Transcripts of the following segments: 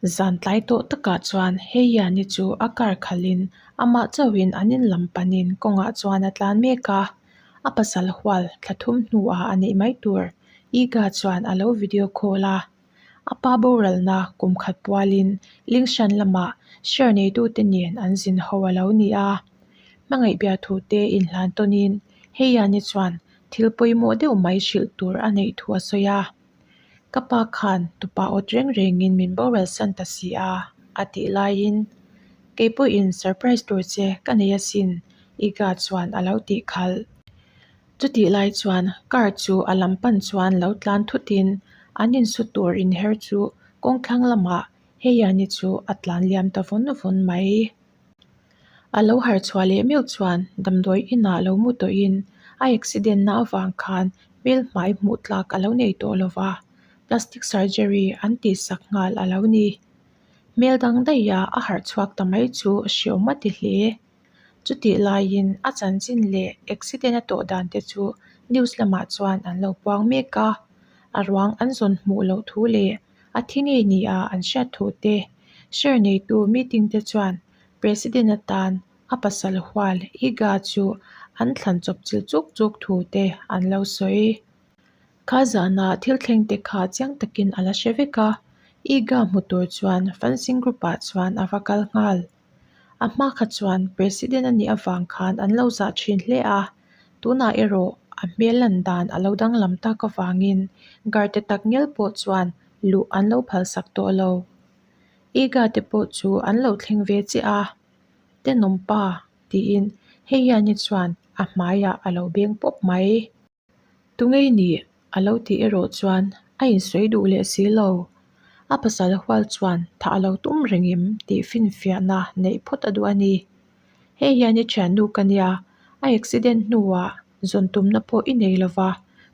Zan tlai tawh takah chuan Heiani chu a car khalhin amah chauhin an in lam panin kawngah chuan a tlan mek a, a pasal hual thla thum hnuah a neih mai tur Iga chuan a lo video call a. A pa boralna kum khat pualin Lingshan lamah share neitute nen an zin ho a lo ni a. Hmangaih biathute inhlan tawnin Heiani chuan thil pawimawh deuh mai hrilh tur a neih thu a sawi a. Ka pa khan tupa awt reng rengin min boral san ta si a, a tih laiin, Kei pawhin surprise tur che ka nei asin, Iga chuan a lo tih khalh. Chutih lai chuan car chu a lam pan chuan lo tlan thutin an insu tur inher chu kawngthlang lamah Heiani chu a tlan liam ta vawn vawn mai. A lo harh chhuah leh meuh chuan damdawi inah lo mu tawhin a accident na avang khan hmel hmai hmuh tlak a lo nei tawh lo va, plastic surgery an tihsak nghal a lo ni. Hmel dang daih a a harh chhuak ta mai chu hreawm a ti hle. Chutih laiin a chanchin leh accident a tawh dan te chu news lamah chuan an lo puang mek a, a ruang an zawn hmuh loh thu leh A thi ngei nia an hriat thu te, share neitu meeting te chuan President atan a pasal hual Iga chu an thlan chawp chilh chuk chuk thu te an lo sawi. Kha zana thil thleng te kha chiang takin a la hre vek a, Iga hmu tur chuan fencing group ah chuan a va kal nghal. A hma kha chuan President a nih avang khan an lo zah thin hle a, tunah erawh a hmel lan dan a lo danglam tak avangin guard te tak ngial pawh chuan luh an lo phalsak tawh lo. Iga te pawh chu an lo thleng ve chiah a, Tenawm pa tiin hei hian hi chuan a hmaiah a lo beng pawp mai. Tungei nih a lo tih erawh chuan a insawi duh leh si lo. A pasal hual chuan thah a lo tum reng em tih finfiahna neih phawt a duh a ni. Hei hian i thiannu ka nia, a accident hnuah zawn tumna pawh i nei lo va,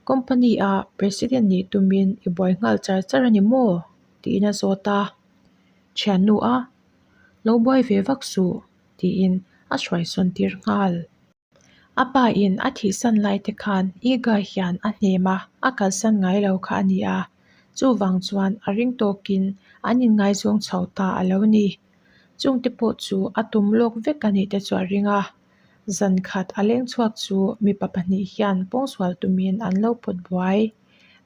company a president nih tumin i buai nghal char char a ni maw? tiin a zawt a. Thiannu a lo buai ve vak suh tiin a hruaisawn tir nghal. A pa in a thihsan lai te khan Iga hian a hnem a, a kalsan ngai lo kha a ni a. Chuvang chuan a ring tawkin an inngaizawng chho ta a lo ni. Chungte pawh chu a tum lawk vek a nih te chu a ring a. Zan khat a leng chhuak chu mipa pahnih hian pawngsual tumin an lo pawt buai.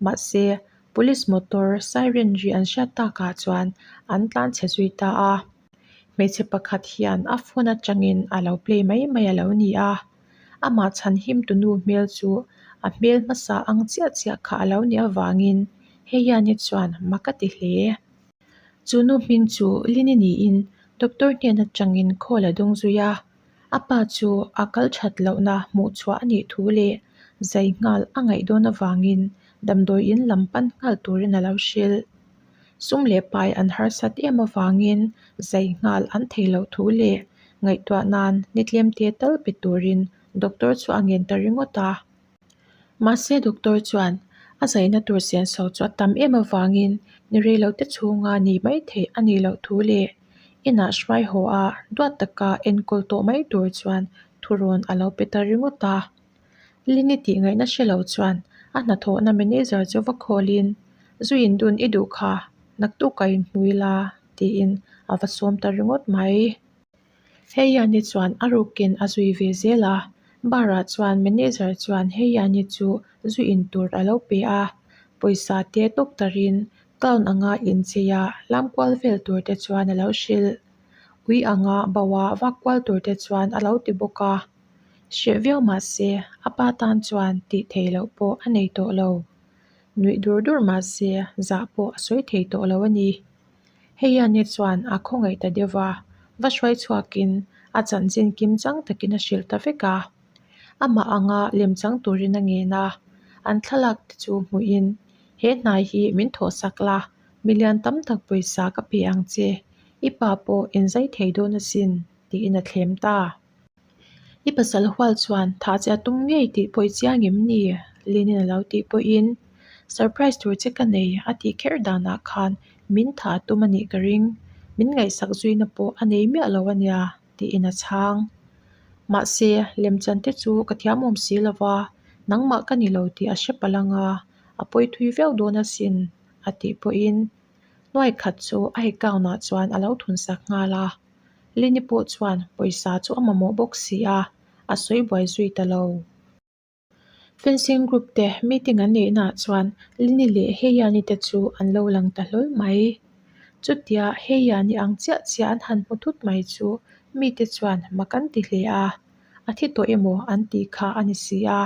Mahse, police motor siren ri an hriat takah chuan an tlanchhe zui ta a. Hmeichhe pakhat hian a phone atangin a lo play mai mai a lo ni a, amah chhan him tu nu hmel chu a hmel hmasa ang chiah chiah kha a lo nih avangin hei hian hi chuan mak a ti hle. Chu nu hming chu Lini niin doctor hnen atangin call a dawng zui a, a pa chu a kal that lohna hmuh chhuah a nih thu leh zai nghal a ngaih dawn avangin damdawi in lam pan nghal turin a lo hrilh. Sum leh pai an harsat em avangin zai nghal an thei loh thu leh ngaihtuah nan ni tlemte tal pe turin doctor chu a ngen ta ringawt a. Mahse doctor chuan a zaina tur senso chu a tam em avangin ni reilote chhunga ni mai theih a nih loh thu leh inah hruai haw a duat taka enkawl tawh mai tur chuan thurawn a lo pe ta ringawt a. Lini tih ngaihna hre lo chuan a hnathawhna manager chu va khawlin, Zu indun i duh kha, naktuk a inhmu ila, tiin a va sawm ta ringawt mai. Heiani chuan a rukin a zui ve zel a, bar ah chuan manager chuan Heiani chu zu in tur a lo pe a, pawisa te tawk tarin clown anga inchei a lam kual vel tur te chuan a lo hrilh. Ui anga bauh a vak kual tur te chuan a lo ti bawk a. Hreh viau mah se a pa tan chuan tih theih loh pawh a nei tawh lo. Nuih dur dur mah se zah pawh a sawi thei tawh lo a ni. Hei hian hi chuan a khawngaih ta deuh va, va hruai chhuakin a chanchin kim chang takin a hrilh ta vek a. Amah anga lem chang turin a ngen a, an thlalak te chu hmuhin, He hnai hi min thawhsak la, milian tam tak pawisa ka pe ang che, i pa pawh inzai thei dawn asin, tiin a thlem ta. I pasal hual chuan thah che a tum ngei tih pawh i chiang em ni? Linin a lo tih pawhin surprise tur che ka nei a tih kher danah khan min thah a tum a nih ka ring, min ngaihsak zuina pawh a nei miah lo a nia tiin a chhang. Mahse, lemchan te chu ka thiam awm si lo va, nangmah ka ni lo tih a hre palh ang a, a pawi thui viau dawn asin a tih pawhin. Nuai khat chu a account ah chuan a lo thun sak nghal a. Lini pawh chuan pawisa chu a mamawh bawk si a, a sawi buai zui ta lo. Fencing group te meeting an neih naah chuan Lini leh Heiani te chu an lo lang ta hlawl mai. Chutia Heiani ang chiah chiah an han hmu thut mai chu mite chuan mak an ti hle a, a thi tawh emaw an tih kha a ni si a.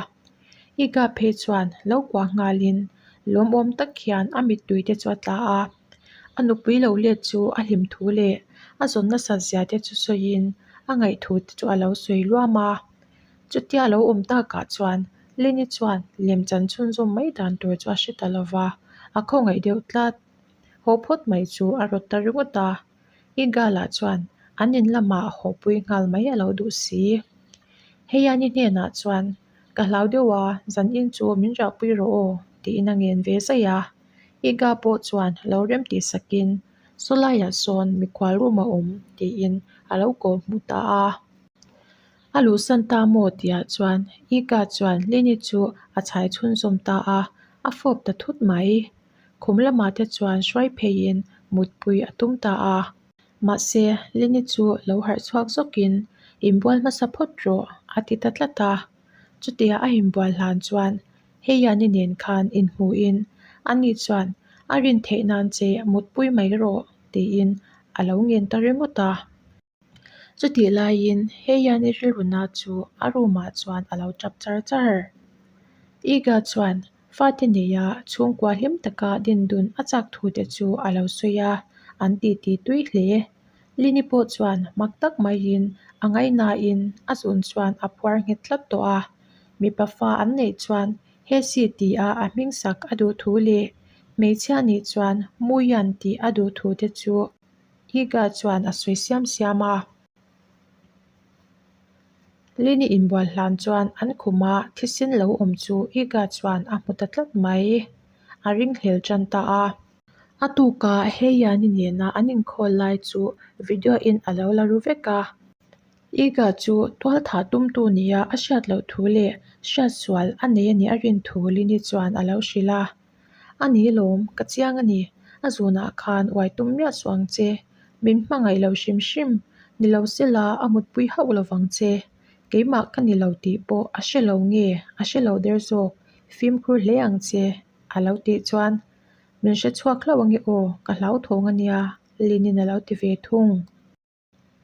Iga phei chuan lo kuah nghalin lawmawm tak hian a mittui te chu a tla a. A nupui lo let chu a hlim thu leh a zawn nasat zia te chu sawiin a ngaihthu te chu a lo sawi luam a. Chutia a lo awm takah chuan Lini chuan lemchan chhunzawm mai dan tur chu a hre ta lo va, a khawngaih deuh tlat. Haw phawt mai chu a rawt ta ringawt a, Igal-ah chuan an in lamah hawpui nghal mai a lo duh si. Heiani hnenah chuan, Ka hlau deuh a, zan in chu min rahpui rawh aw, tiin a ngen ve zaih a. Iga pawh chuan lo rem tih sakin, Sawlaiah sawn mikhual room a awm, tiin a lo kawh hmu ta a. A luhsan ta maw tihah chuan Ika chuan Lini chu a chhai chhunzawm ta a, a fawp ta thut mai. Khum lamah te chuan hruai pheiin mutpui a tum ta a. Mahse, Lini chu lo harh chhuak zawkin, Inbual hmasa phawt rawh, a ti ta tlat a. Chutia a inbual hlan chuan Heiani nen khan inhmuhin ani chuan a rin theih nan che mutpui mai rawh, tiin a lo ngen ta ringawt a. Chutih laiin Heiani rilruna chu a room ah chuan a lo tap char char. Iga chuan fate neia chhungkua hlim taka dindun a chak thu te chu a lo sawi a, an titi tui hle. Lini pawh chuan mak tak maiin a ngaihnain a zun chuan a phuar nghet tlat tawh a. Mipa fa an neih chuan Hesi tia a hming sak a duh thu leh hmeichhia nih chuan Muian tih a duh thu te chu Iga chuan a sawi siam siam a. Lini inbual hlan chuan an khuma thisen lo awm chu Iga chuan a hmu ta tlat mai. A ringhlel tan ta a. A tuka Heiani nena an inkhawl lai chu video in a lo la ru vek a. Iga chu tualthah tumtu nia a hriat loh thu leh hriatsual a nei a nih a rin thu Lini chuan a lo hrilh a. A ni lawm, ka chiang a ni. A zunah khan uai tum miah suh ang che. Min hmangaih lo hrim hrim, ni lo sela a mutpui hauh lo vang che. Keimah ka ni lo tih pawh a hre lo nge, a hre lo der zawk, fimkhur hle ang che, a lo tih chuan, Min hre chhuak hlauh ange aw, ka hlauthawng a nia, Linin a lo ti ve thung.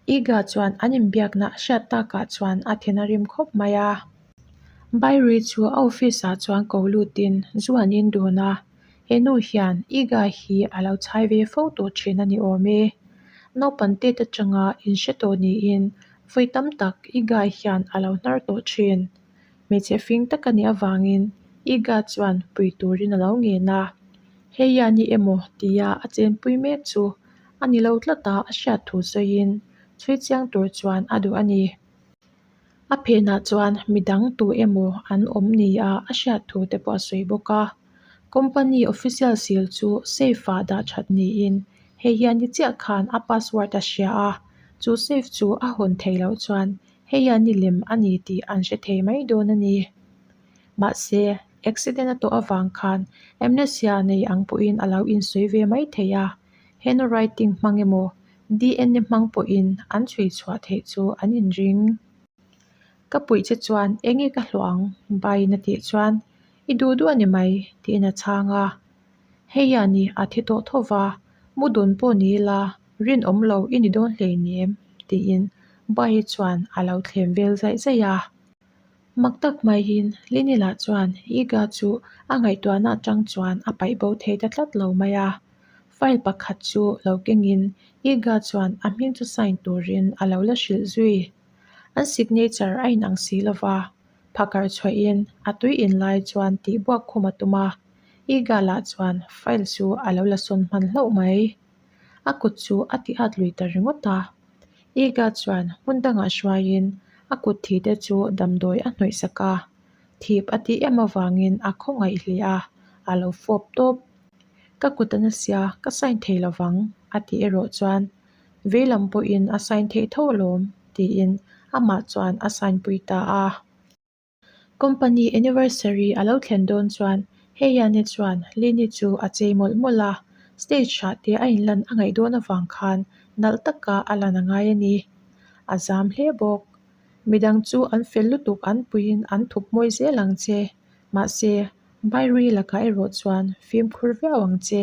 Iga chuan an inbiakna a hriat takah chuan a then a rim khawp mai a. Bairi chu a office ah chuan ko lutin zu an in dun a, he nu hian Iga hi a lo chhai ve fo tawh thin a ni awm e. Naupang tet atanga inhre tawh niin vawi tam tak Iga hian a lo hnar tawh thin. Hmeichhe fing tak a nih avangin Iga chuan pui turin a lo ngen a, Hei a ni emaw tia a chenpui mek chu a ni lo tlat a a hriat thu sawiin chhui chiang tur chuan a duh a ni. A phenah chuan midang tu emaw an awm nia a hriat thu te pawh a sawi bawk a. Company official sil chu safe ah dah that niin hei hian ni chiah khan a password a hria a, chu safe chu a hawn theih loh chuan hei a ni lem a ni tih an hre thei mai dawn a ni. Mahse, accident a tawh avang khan amnesia nei ang pawhin a lo insawi ve mai thei a, handwriting hmang emaw DNA hmang pawhin an chhui chhuah theih chu an inring. Ka puih che chuan eng nge ka hlawh ang? Baiin a tih chuan, I duh duh a ni mai, tiin a chhang a. Hei a ni, a thi tawh tho va, mu dun pawh ni ila, rinawm lo i ni dawn hleinem, tiin Baii chuan a lo thlem vel zaih zaih a. Mak tak maiin Linila chuan Iga chu a ngaihtuahna atang chuan a paih bo thei ta tlat lo mai a. File pakhat chu lo kengin Iga chuan a hming chu sign turin a lo la hrilh zui. An signature a inang si lo va, phakar chhuahin a tui in lai chuan tih buak khum a tum a. Iga lah chuan file chu a lo la sawn hman hlauh mai. A kut chu a ti at lui ta ringawt a. Iga chuan hmun dangah hruaiin a kut thi te chu damdawi a hnawih sak a, thip a tih em avangin a khawngaih hle a, a lo fawp tawp. Ka kut a na sia, ka sign thei lovang a tih erawh chuan veilam pawhin a sign theih tho alawm tiin amah chuan a sign pui ta a. Company anniversary a lo thlen dawn chuan Heiani chuan Lini chu a chei mawlh mawlh a. Stage ah te a inlan a ngaih dawn avang khan nalh taka a lan a ngai a ni. A zam hle bawk. Midang chu an fel lutuk an puiin an thup mawi zel ang che. Mahse, Bairui lakah erawh chuan fimkhur viau ang che.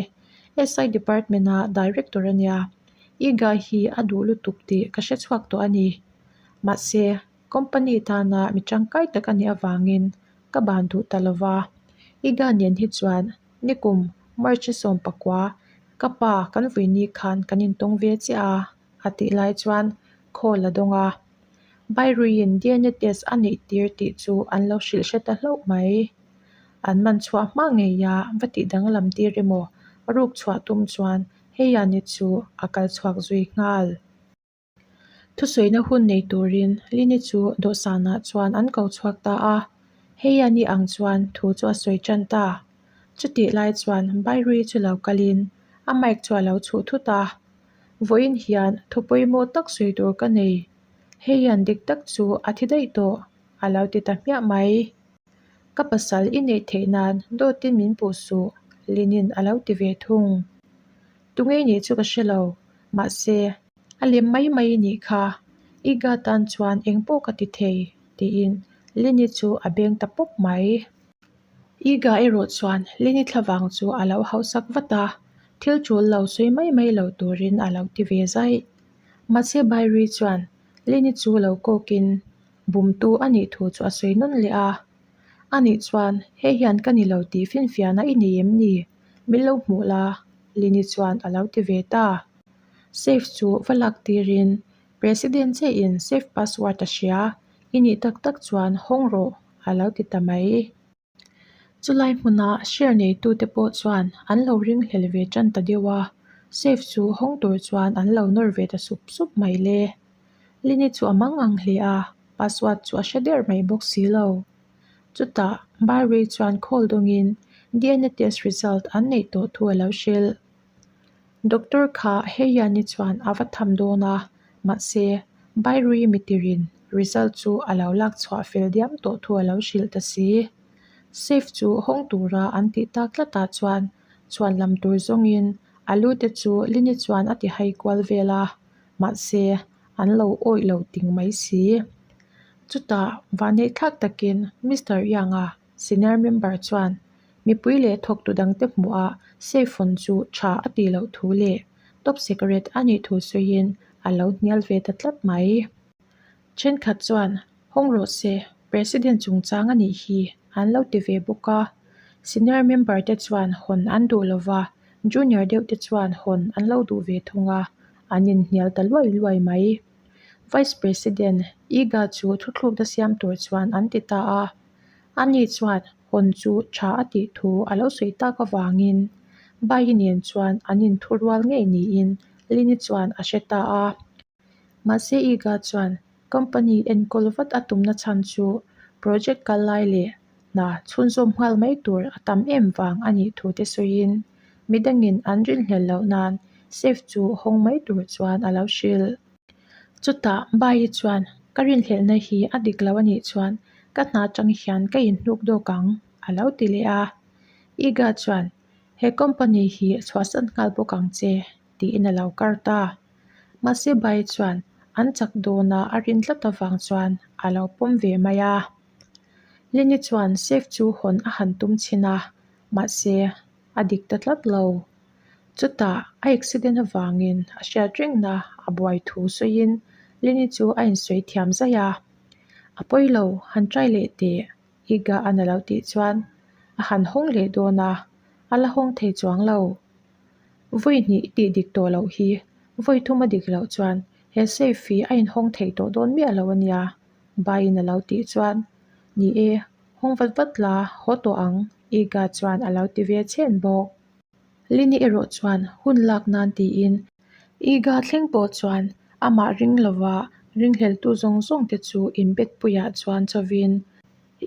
SI department a director a nia. I guy hi a duh lutuk tih ka hre chhuak tawh a ni. Mahse, company tana mi tangkai tak a nih avangin ka ban duh ta lo va. I guy nen hi chuan nikum March a 19 ka pa kan vui ni khan kan intawng ve chiah a, a tih lai chuan call a dawng a. Bairuiin DNA test a neih tir tih chu an lo hrilh hre ta hlauh mai. An man chhuah hma ngei a, va tih danglam tir emaw ruk chhuah tum chuan Heiani chu a kal chhuak zui nghal. Thusawiina hun nei turin Lini chu dawhsanah chuan an ko chhuak ta a, Heiani ang chuan thu chu a sawi tan ta. Chutih lai chuan Bairui chu lo kalin a mic chu a lo chhuh thut a, Vawiin hian thu pawimawh tak sawi tur ka nei. Heian dik tak chu a thi daih tawh, a lo ti ta hmiah mai. Ka pasal i neih theih nan dawtin min puh suh, Linin a lo ti ve thung. Tunge nih chu ka hre lo, mahse, a lem mai mai i nih kha, i ga tan chuan eng pawh ka ti thei, tiin Lini chu a beng ta pawp mai. Iga erawh chuan Lini thlavang chu a lo hausak vat a, thil tul lo sawi mai mai lo turin a lo ti ve zaih. Mahse Bairi chuan Lini chu lo kawkin bumtu a nih thu chu a sawi nawn leh a. A nih chuan hei hian ka ni lo tih finfiahna i nei em ni? Min lo hmuh la, Lini chuan a lo ti ve ta. Safe chu va lak tirin President chiahin safe password a hria, i nih tak tak chuan hawng rawh a lo ti ta mai. Chulai hmuna share neitute pawh chuan an lo ringhlel ve tan ta deuh a, safe chu hawng tur chuan an lo nawr ve ta sup sup mai le. Lini chu a mang ang hle a, password chu a hre der mai bawk si lo. Chutah Barry chuan call dawngin DNA test result an neih tawh thu a lo hrilh. Doctor kha Heiani chuan a va tham dawn a, mahse Bairui mitirin result chu a lo lak chhuah fel diam tawh thu a lo hrilh ta si. Safe chu hawng tura an tih tak tlatah chuan chhuan lam tur zawngin a lu te chu Lini chuan a ti hai kual vel a, mahse an lo awih lo ting mai si. Chutah vanneih thlak takin Mister Young-a Senior member chuan mipui leh thawktu dangte hmuhah safe hawn chu tha a tih loh thu leh top secret a nih thu sawiin a lo hnial ve ta tlat mai. Thenkhat chuan hawng rawh se President chungchang a nih hi an lo ti ve bawk a. Senior member te chuan hawn an duh lova, junior deuh te chuan hawn an lo duh ve thung a, an inhnial ta luai luai mai. Vice President Iga chu thuthlukna siam tur chuan an ti ta a. Ani chuan hawn chu tha a tih thu a lo sawi tak avangin Bayi nen chuan an inthurual ngei niin Lini chuan a hre ta a. Mahse Iga chuan company enkawl vat a tumna chhan chu project kal lai leh hna chhunzawm nghal mai tur a tam em vang a nih thu te sawiin midangin an rinhlelh loh nan safe chu hawng mai tur chuan a lo hrilh. Chutah Bayi chuan ka rinhlelhna hi a dik lo a nih chuan ka hna atang hian ka inhnuk dawk ang a lo ti leh a. Iga chuan he company hi chhuahsan nghal bawk ang che tiin a lo kar ta. Mahse Bayi chuan an chak dawna a rin tlat avang chuan a lo pawm ve mai a. Lini chuan safe chu hawn a han tum chhin a, mahse a dik ta tlat lo. Chutah a accident avangin a hriat rengna a buai thu sawiin Lini chu a insawi thiam zaih a. A pawi lo, han try leh teh, Iga a na lo tih chuan a han hawng leh dawn a, a la hawng thei chuang lo. Vawi hnih i tih dik tawh loh hi, vawi thum a dik loh chuan he safe hi a inhawng thei tawh dawn miah lo a nia, Baiin a lo tih chuan, Ni e, hawng vat vat la, haw tawh ang, Iga chuan a lo ti ve chhen bawk. Lini erawh chuan hun lak nan tiin Iga thleng pawh chuan amah ring lova ringhleltu zawng zawng te chu inbetpuiah chuan chawin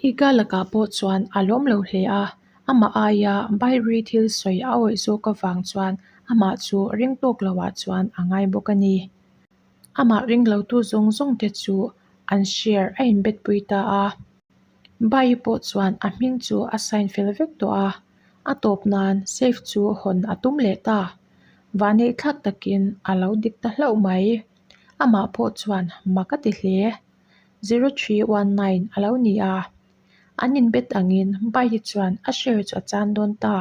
Iga lakah pawh chuan a lawm lo hle a, amah aia Bairi thil sawi a awih zawk avang chuan amah chu ring tawk loah chuan a ngai bawk a ni. Amah ring lotu zawng zawng te chu an share a inbetpui ta a. Bai pawh chuan a hming chu a sign fel vek tawh a. A tawp nan safe chu hawn a tum leh ta. Vanneih thlak takin a lo dik ta hlauh mai. Amah pawh chuan mak a ti hle. 0319 a lo ni a. An inbet angin Bayi chuan a share chu a chan dawn ta.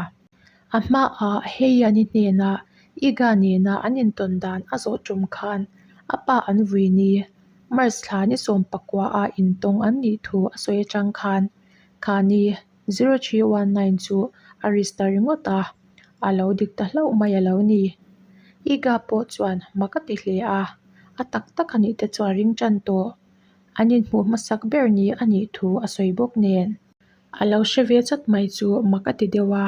A hmaah Heiani hnenah Iga nena an intawn dan a zawh tum khan a pa an vui ni March thla ni sawmpakua a intawng an nih thu a sawi atang khan khani 0319 chu a risk ta ringawt a, a lo dik ta hlauh mai a lo ni. Iga pawh chuan mak a ti hle a, a tak tak a nih te chu a ring tan tawh. An inhmuh hmasak ber ni a nih thu a sawi bawk nen. A lo hre ve chat mai chu mak a ti deuh a,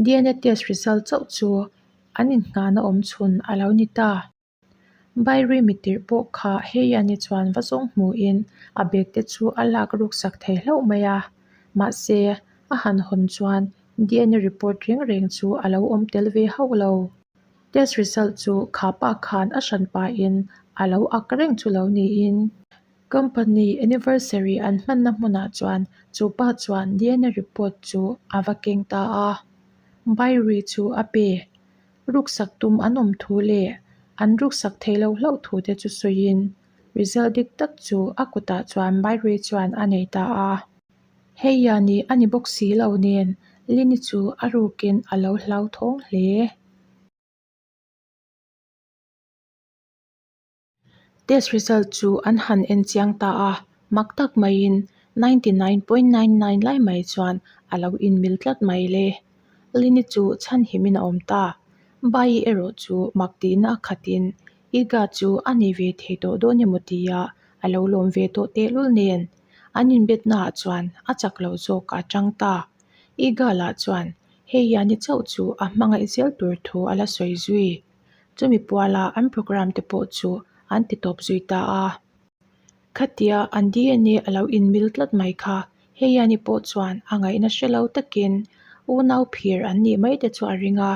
DNA test result chauh chu an inngahna awm chhun a lo ni ta. Bairi mitirh pawh kha Heiani chuan va zawng hmuhin a bag te chu a lak ruk sak thei hlauh mai a, mahse a han hawn chuan DNA report reng reng chu a lo awm tel ve hauh lo. Test result chu kha pa khan a hran pahin a lo ak reng chu lo niin. Company anniversary an hmanna hmunah chuan chu pa chuan DNA report chu a va keng ta a, Bairi chu a pe. Ruksak tum an awm thu leh an ruksak thei lo hlauh thu te chu sawiin result dik tak chu a kutah chuan Bairi chuan a nei ta a. Hei hian ih a ni bawk si lo nen Lini chu a rukin a lo hlauthawng hle. Test result chu an han en chiang ta a, mak tak maiin 99.99 lai mai chuan a lo inmil tlat mai le. Lini chu chhanhimin a awm ta. Bayi erawh chu mak tihna a khatin Iga chu a nei ve thei tawh dawn emaw tia a lo lawm ve tawh tehlul nen an inbetnaah chuan a chak lo zawk a tang ta. Iga lah chuan hei hian i chauh chu a hmangaih zel tur thu a la sawi zui. Chumi puala an programme te pawh chu an ti tawp zui ta a. Khatia an DNA a lo inmil tlat mai kha hei hian i pawh chuan a ngaihna hre lo takin unau phir an nih mai te chu a ring a,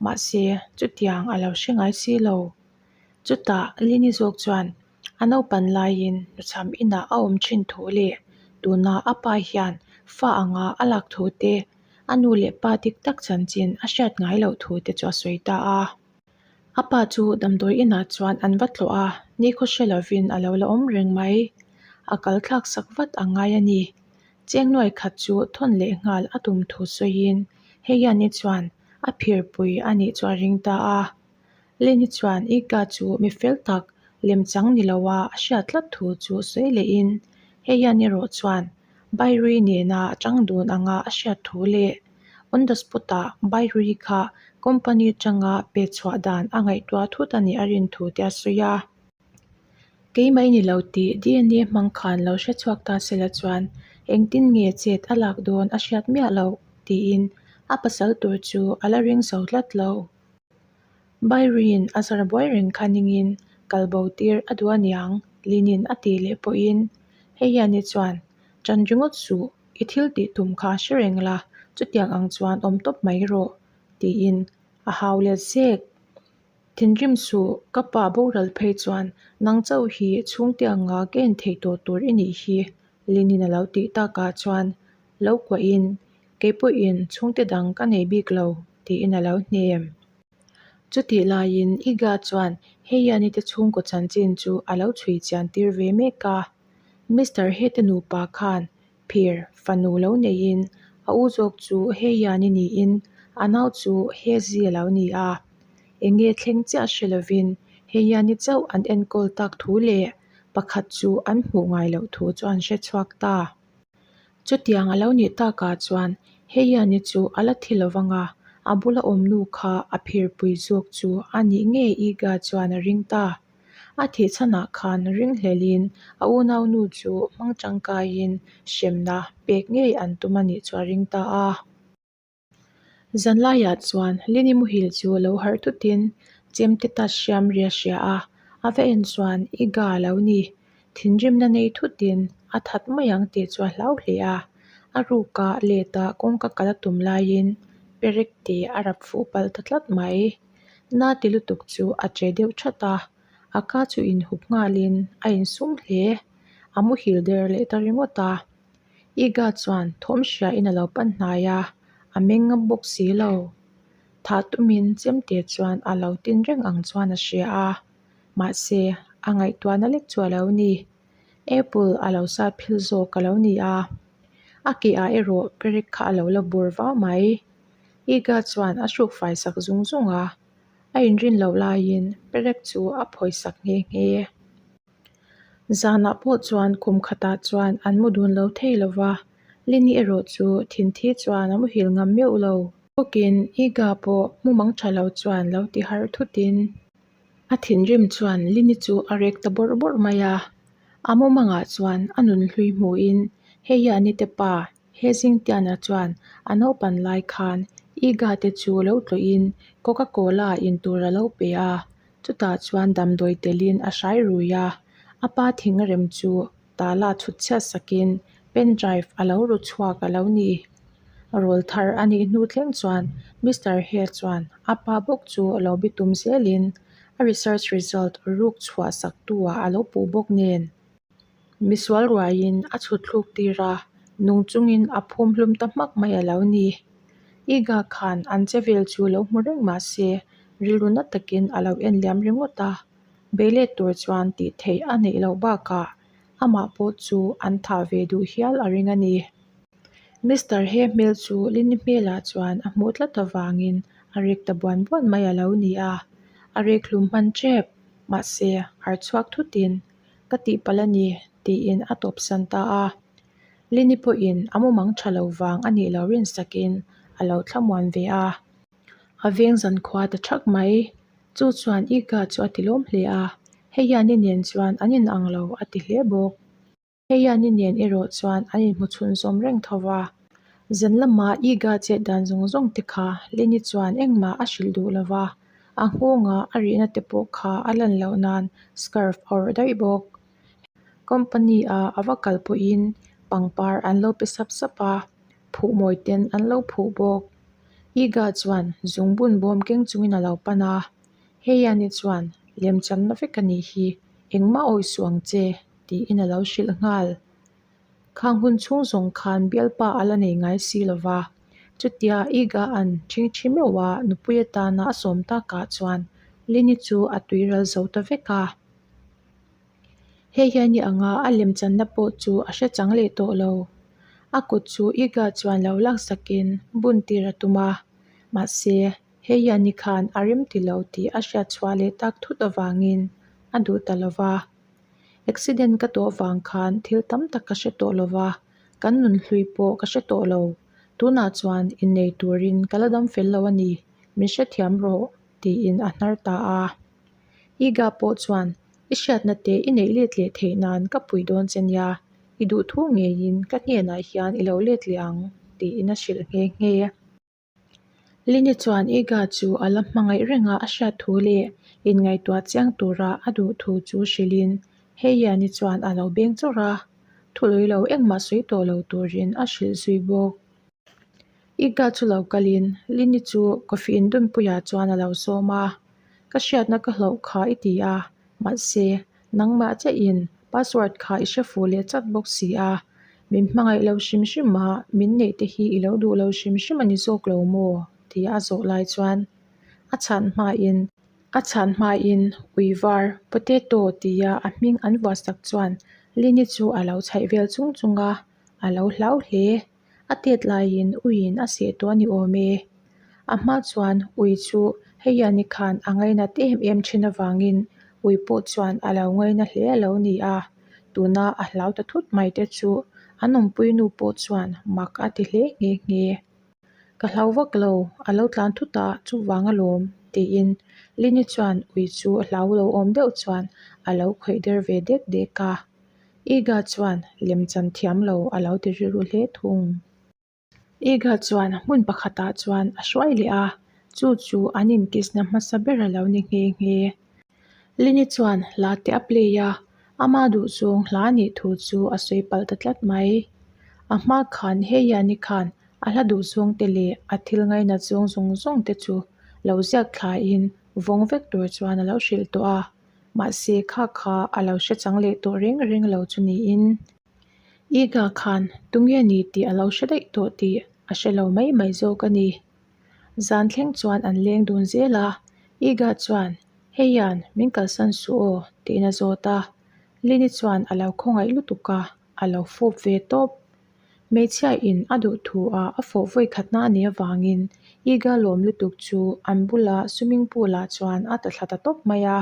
mahse chutiang a lo hre ngai si lo. Chutah Lini zawk chuan a naupan laiin hnuchham inah a awm thin thu leh tuna a pa hian fa anga a lak thu te, a nu leh pa dik tak chanchin a hriat ngai loh thu te chu a sawi ta a. A pa chu damdawi inah chuan an va tlawh a, nikhaw hre lovin a lo la awm reng mai. A kal thlak sak vat a ngai a ni. Cheng nuai khat chu thawn leh nghal a tum thu sawiin hei hian i chuan a phirpui a nih chu a ring ta a. Leni chuan Ika chu mi fel tak lemchang ni loa a hriat tlat thu chu sawi lehin hei hian erawh chuan Bairui nena a chang dun anga a hriat thu leh on the spot ah Bairui kha company atanga pe chhuah dan a ngaihtuah thut a nih a rin thu te a sawi a. Keimah i ni lo tih DNA hmang khan lo hre chhuak ta sela chuan engtin nge chet a lak dawn a hriat miah loh tiin a pasal tur chu a la ring zo tlat lo. Bairui-in a zar buai reng kha ningin kal bo tir a duh aniang Linin a tih leh pawhin hei hian i chuan ṭan ringawt suh i thil tih tum kha hre reng la chutiang ang chuan awm tawp mai rawh tiin a hau let zek. Thinrim suh ka pa boral phei chuan nang chauh hi chhungte anga ka en theih tawh tur i nih hi Linin a lo tih takah chuan lo kuahin kei pawhin chhungte dang ka nei bik lo tiin a lo hnem. Chutih laiin Iga chuan Heiani te chhungkaw chanchin chu a lo chhui chian tir ve mek a. Mister He te nupa khan phir fanu lo neiin a u zawk chu Heiani niin a nau chu Hezi a lo ni a. Enge thleng chiah hre lovin Heiani chauh an enkawl tak thu leh pakhat chu an hmuh ngai loh thu chu an hre chhuak ta. Chutiang a lo nih takah chuan Heiani chu a la thi lo vang a, a bula awm nu kha a phirpui zawk chu a nih ngei Iga chuan a ring ta. A thih chhanah khan ringhlelin a unaunu chu hmang tangkaiin hremna pek ngei an tum a nih chu a ring ta a. Zanlaiah chuan Lini muhil chu lo harh thutin chemte tat hriam ri a hria a, a va en chuan i ga lo ni. Thinrimna nei thutin a that mai ang tih chu a hlau hle a, a ruka leta kawngka kal a tum laiin perek te a rap fuh palh ta tlat mai. Na ti lutuk chu a che deuh that a, a ka chu inhup nghalin a insum hle. A muhil der leh ta ringawt a. Iga chuan thawm hriain a lo pan hnai a, A meng ngam bawk si lo. Thah tumin chemte chuan a lo tin reng ang chuan a hria a, mahse a ngaihtuahna lek chu a lo ni. Apple a lo sat phil zawk a lo ni a, a ke ah erawh perek kha a lo la bur vau mai. Iga chuan a hruk fai sak zung zung a, a inrin loh laiin perek chu a phawi sak nghe nghe. Zanah pawh chuan kum khatah chuan an mu dun lo thei lo va, Lini erawh chu thinthi chuan a muhil ngam meuh lo. Bawkin Iga pawh mumang tha lo chuan lo ti harh thutin a thinrim chuan Lini chu a rek ta bawrh bawrh mai a. A mumangah chuan a nunhlui hmuhin Heiani te pa He Zingtiana chuan a naupan lai khan Iga te chu lo tlawhin Coca Cola in tur a lo pe a, chutah chuan damdawi telin a hrai rui a, a pa thingrem chu tala chhut chhiat sakin pen drive a lo ru chhuak a lo ni. Rawl thar a nih hnu thleng chuan Mister He chuan a pa bawk chu lo bitum zelin a research result ruk chhuah sak tu ah a lo puh bawk nen. Misual ruaiin a chhut thluk tir a, nung chungin a phum hlum ta hmak mai a lo ni. Iga khan an che vel chu lo hmu reng mah se, rilru na takin a lo en liam ringawt a. Beilet tur chuan tih theih a neih loh bakah amah pawh chu an thah ve duh hial a ring a ni. Mister He hmel chu Lini hmelah chuan a hmuh tlat avangin a rek ta buan buan mai a lo ni a, a rek hlum hman tep. Mahse, har chhuak thutin Ka tihpalh a ni, tiin a tawpsan ta a. Lini pawhin a mumang tha lo vang a nih lo rinsakin a lo thlamuan ve a. A veng zankhua ta thak mai. Chu chuan Ika chu a ti lawm hle a, hei hian i nen chuan an inang lo a ti hle bawk. Hei hian i nen erawh chuan an inhmu chhunzawm reng tho va. Zan lama Iga chet dan zawng zawng te kha Lini chuan engmah a hrilh duh lo va, a nghawnga a rihna te pawh kha a lan loh nan scarf a awrh daih bawk. Company a a va kal pawhin pangpar an lo pe sap sap a, phuh mawi ten an lo phuh bawk. Iga chuan zungbun bawm keng chungin a lo pan a, Heiani chuan lemchanna vek a nih hi, engmah awih suh ang che tiin a lo hrilh nghal. Khang hun chhung zawng khan bialpa a la nei ngai si lo va, chutia Iga an ṭhingṭhi meuh a nupui atana a sawm takah chuan Lini chu a tuiral zo ta vek a. Hei hian i anga a lemchanna pawh chu a hre chang leh tawh lo. A kut chu Iga chuan lo laksakin bun tir a tum a, mahse hei hian i khan a rem ti lo tih a hriat chhuah leh tak thut avangin a duh ta lo va. Accident ka tawh vang khan thil tam tak ka hre tawh lo va, kan nunhlui pawh ka hre tawh lo. Tunah chuan innei turin ka la dam fel lo a ni, min hrethiam rawh, tiin a hnar ta a. Iga pawh chuan, I hriatna te i neih let leh theih nan ka pui dawn che nia, i duhthu ngeiin ka hnenah hian i lo let leh ang, tiin a hrilh nghe nghe. Lini chuan Iga chu a la hmangaih reng a, a hriat thu leh inngaihtuah chiang tura a duh thu chu hrilhin Heiani chuan a lo beng chawrh a, thulawi lo engmah sawi tawh lo turin a hrilh zui bawk. Iga chu lo kalin Lini chu coffee indunpuiah chuan a lo sawm a, Ka hriatna ka hlauh kha i ti a, mahse Nangmah chiahin password kha i hre fuh leh chat bawk si a, min hmangaih lo hrim hrim a, min neih te hi i lo duh lo hrim hrim a ni zawk lo maw? tih a zawh lai chuan a chhan hmain a chhan hmain ui var potato tia a hming an vuah sak chuan Lini chu a lo chhaih vel chung chung a, a lo hlau hle. A tet laiin uiin a seh tawh a ni awm e. A hma chuan ui chu heiani khan a ngainat em em thin avangin ui pawh chuan a lo ngaina hle a lo ni a. Tuna a hlau ta thut mai te chu an awmpui nu pawh chuan mak a ti hle nghe nghe. Ka hlau vak lo, a lo tlan thut a, chuvang alawm tiin Lini chuan ui chu hlau lo awm deuh chuan a lo khawih der ve dek dek a. Iga chuan lemchan thiam lo a lo ti rilru hle thung. Iga chuan hmun pakhatah chuan a hruai leh a, chu chu an inkisna hmasa ber a lo ni nghe nghe. Lini chuan hla te a play a, ama duhzawng hla nih thu chu a sawi palh ta tlat mai. A hma khan Heiani khan a hla duhzawng te leh a thil ngainat zawng zawng zawng te chu lo ziak thlain vawng vek tur chuan a lo hrilh tawh a. Mahse kha kha a lo hre chang leh tawh reng reng lo chu niin Iga khan tunge ni tih a lo hre daih tawh tih a hre lo mai mai zawk a ni. Zan thleng chuan an leng dun zel a, Iga chuan, Heian, min kalsan suh aw, tiin a zawt a. Lini chuan a lo khawngaih lutuk a, a lo fawp ve tawp. Hmeichhia in a duh thu a a fawh vawi khatna a nih avangin Iga lawm lutuk chu an bula swimming pool ah chuan a ta thla ta tawp mai a.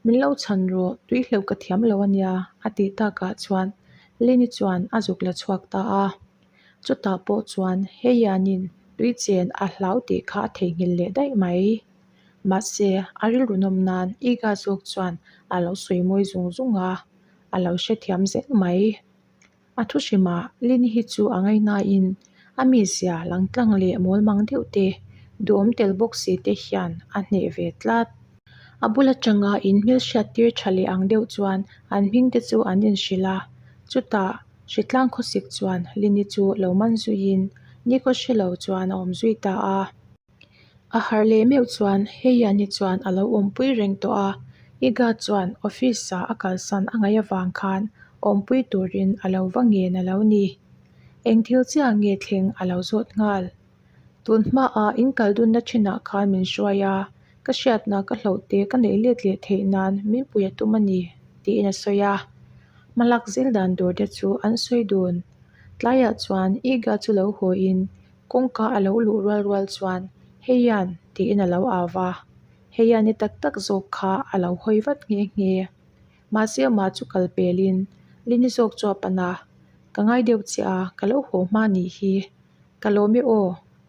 Min lo chhan rawh, tui hleuh ka thiam lo a nia, a tih takah chuan Lini chuan a zuk la chhuak ta a. Chutah pawh chuan Heianin tui chen a hlau tih kha a theihnghilh leh daih mai. Mahse, a rilru nawm nan Iga zawk chuan a lo sawi mawi zung zung a, a lo hrethiam zel mai. A thu hrimah Lini hi chu a ngaihnain a mizia langtlang leh mawlmang deuh te, duhawm tel bawk si te hian a hneh ve tlat. A bul atanga in hmelhriat tir tha leh ang deuh chuan an hming te chu an inhrilh a, chutah hritlang khawsik chuan Lini chu lo man zuiin nikhaw hre lo chuan a awm zui ta a. A harh leh meuh chuan Heiani chuan a lo awmpui reng tawh a, Iga chuan office ah a kalsan a ngaih avang khan awmpui turin a lo va ngen a lo ni. Eng thil chiah nge thleng a lo zawt nghal. Tun hmaah in kal dunna thinah khan min hruai a, ka hriatna ka hloh te ka neih let leh theih nan min pui a tum a ni, tiin a sawi a. Hmalak zel dan tur te chu an sawi dun. Tlaiah chuan Iga chu lo hawiin Kawngka a lo luh rual rual chuan, Heian! tiin a lo au va. Heian i tak tak zawk kha a lo hawi vat nghe nghe. Mahse amah chu kal pelin, Lini zawk chu a pan a, Ka ngai deuh che a, ka lo haw hma nih hi. Ka lawm e aw,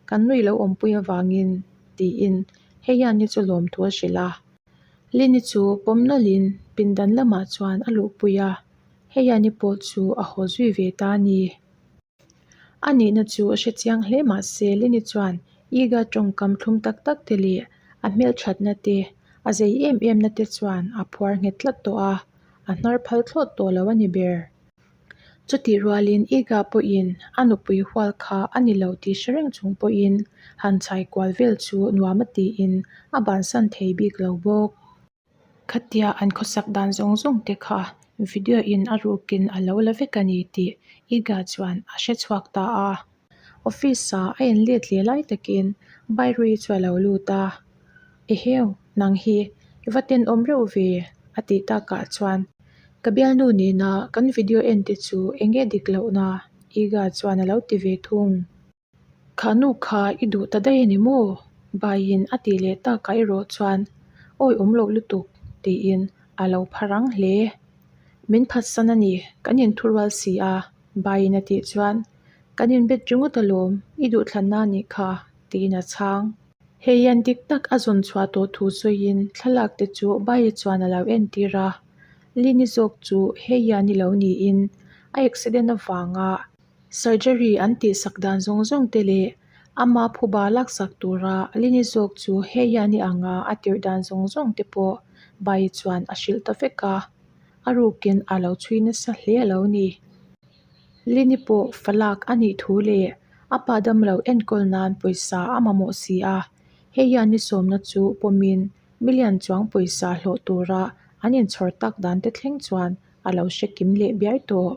kan nui lo awmpui avangin, tiin Heian-i chu lawmthu a hrilh a. Lini chu pawm nawlhin pindan lamah chuan a luhpui a, Heian-i pawh chu a haw zui ve ta a ni. A nihna chu a hre chiang hle mah se Lini chuan Iga tawngkam thlum tak tak te leh a hmelthatna te, a zei em em na te chuan a phuar nghet tlat tawh a, a hnar phal thlawt tawh lo a ni ber. Chutih rualin Iga pawhin a nupui hual kha a ni lo tih hre reng chung pawhin han chhai kual vel chu nuam a tiin a bansan thei bik lo bawk. Khatia an khawsak dan zawng zawng te kha video in a rukin a lo la vek a ni tih Iga chuan a hre chhuak ta a. Office ah a in let leh lai takin Bairui chu a lo lut a, Eheu, nang hi i va tenawm reuh ve a tih takah chuan ka bialnu nena kan video en te chu eng nge dik lohna Iga chuan a lo ti ve thung. Kha nu kha i duh ta daih a ni maw? Baiin a tih leh takah erawh chuan awi awm loh lutuk tiin a lo pha rang hle. Min phatsan a ni, kan inthurual si a, Baiin a tih chuan kan inbet ringawt alawm, i duhthlanna a nih kha tiin a chhang. Hei hian dik tak a zawn chhuah tawh thu sawiin thlalak te chu Baia chuan a lo entir a, Lini zawk chu hei hian i lo niin a accident avanga Surgery an tihsak dan zawng zawng te leh ama phuba laksak tura Lini zawk chu hei hian i anga a tirh dan zawng zawng te pawh Bai chuan a hrilh ta vek a, a rukin a lo chhui nasa hle a lo ni. Lini pawh falak a nih thu leh a pa damlo enkawl nan pawisa a mamawh si a, hei hian ni sawmna chu pawmin million chuang pawisa hlawh tura an inchhawr tak dan te thleng chuan a lo hre kim leh biai tawh.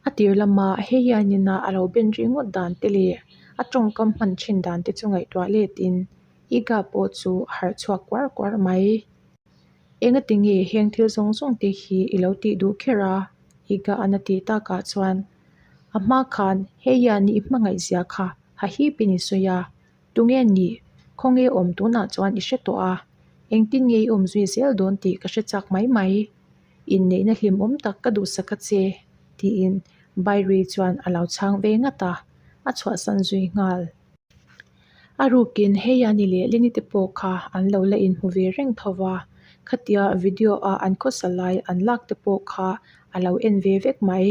A tir lama hei hianina a lo ben ri ngawt dan te leh a tawngkam hman thin dan te chu ngaihtuah letin Iga pawh chu a harh chhuak kuar kuar mai. Engati nge heng thil zawng zawng te hi i lo tih duh kher a? Iga an a tih takah chuan a hma khan hei hian i hmangaihzia kha hahipin i sawi a, tunge nih khawnge awm tunah chuan i hre tawh a, engtin nge i awm zui zel dawn tih ka hre chak mai mai. Inneihna hlimawm tak ka duhsak a che, tiin Bairi chuan a lo chhang ve ngat a, a chhuahsan zui nghal. A rukin Heiani leh Lini te pawh kha an lo la inhmu ve reng tho va, khatia video a an khawsa lai an lak te pawh kha a lo en ve vek mai.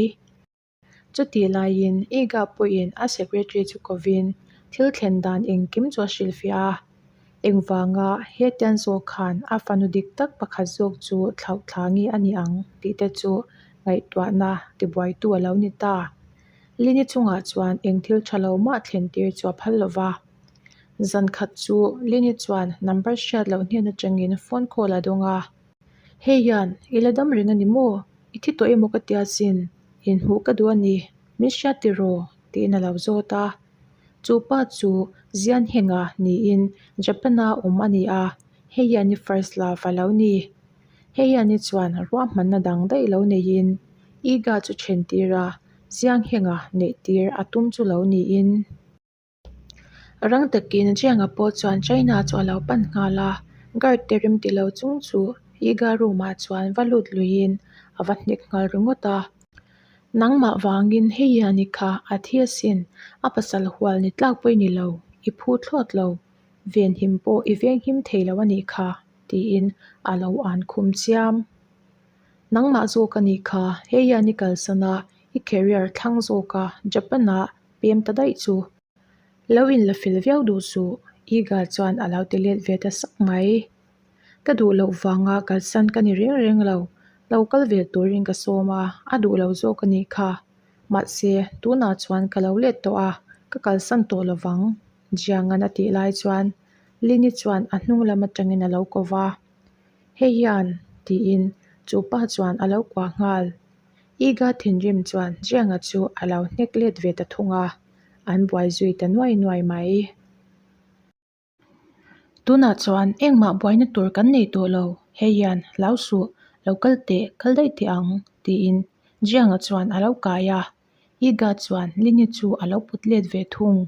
Chutih laiin Iga pawhin a secretary chu kovin thil thlen dan engkim chu a hrilhfiah a. Engvanga hetiang zawk khan a fanu dik tak pakhat zawk chu thlauh thla nge a ni ang tih te chu ngaihtuahna tibuaitu a lo ni ta. Lini chungah chuan eng thil tha lo mah thlen tir chu a phal lo va. Zan khat chu Lini chuan number hriat loh hnen atangin phone call a dawng a. Hei hian i la dam reng a ni maw? I thi tawh emaw ka tia sin, inhmuh ka duh a ni, min hriat tiraw? tiin a lo zawt a. Chu pa chu Zian Henga niin Japan-a awm a ni a, hei hian i first love a lo ni. Hei hian i chuan ruahmanna dang daih lo neiin Iga chu then tir a, Ziang Henga neih tir a tum chu lo niin. Rang takin Jianga pawh chuan China chu a lo pan nghal a, guard te rem ti lo chung chu Iga room ah chuan va lut luiin a va hnek nghal ringawt a. Nangmah vangin hei hian i kha a thi asin, a pasal hual ni tlak pawh i ni lo, i phu thlawt lo, venhim pawh i venghim thei lo a nih kha, tiin a lo an khum chiam. Nangmah zawk a nih kha, hei hian i kalsan a, i career thlang zawk a, Japan ah pem ta daih chu. Lo inla fel viau duh suh, Iga chuan a lo ti let ve ta sak mai. Ka duh loh vanga kalsan ka ni reng reng lo, lo kal ve turin ka sawm a, a duh lo zawk a nih kha. Mahse, tunah chuan ka lo let tawh a, ka kalsan tawh lo vang, Jiang-a'n a tih lai chuan Lini chuan a hnung lam atangin a lo ko va. Hei hian, tiin chu pa chuan a lo kuah nghal. Iga thinrim chuan Jiang-a chu a lo hnek let ve ta thung a, an buai zui ta nuai nuai mai. Tunah chuan engmah buaina tur kan nei tawh lo, hei hian hlau suh, lo kal teh, kal daih teh ang, tiin Jiang-a chuan a lo kai a. Iga chuan Lini chu a lo put let ve thung.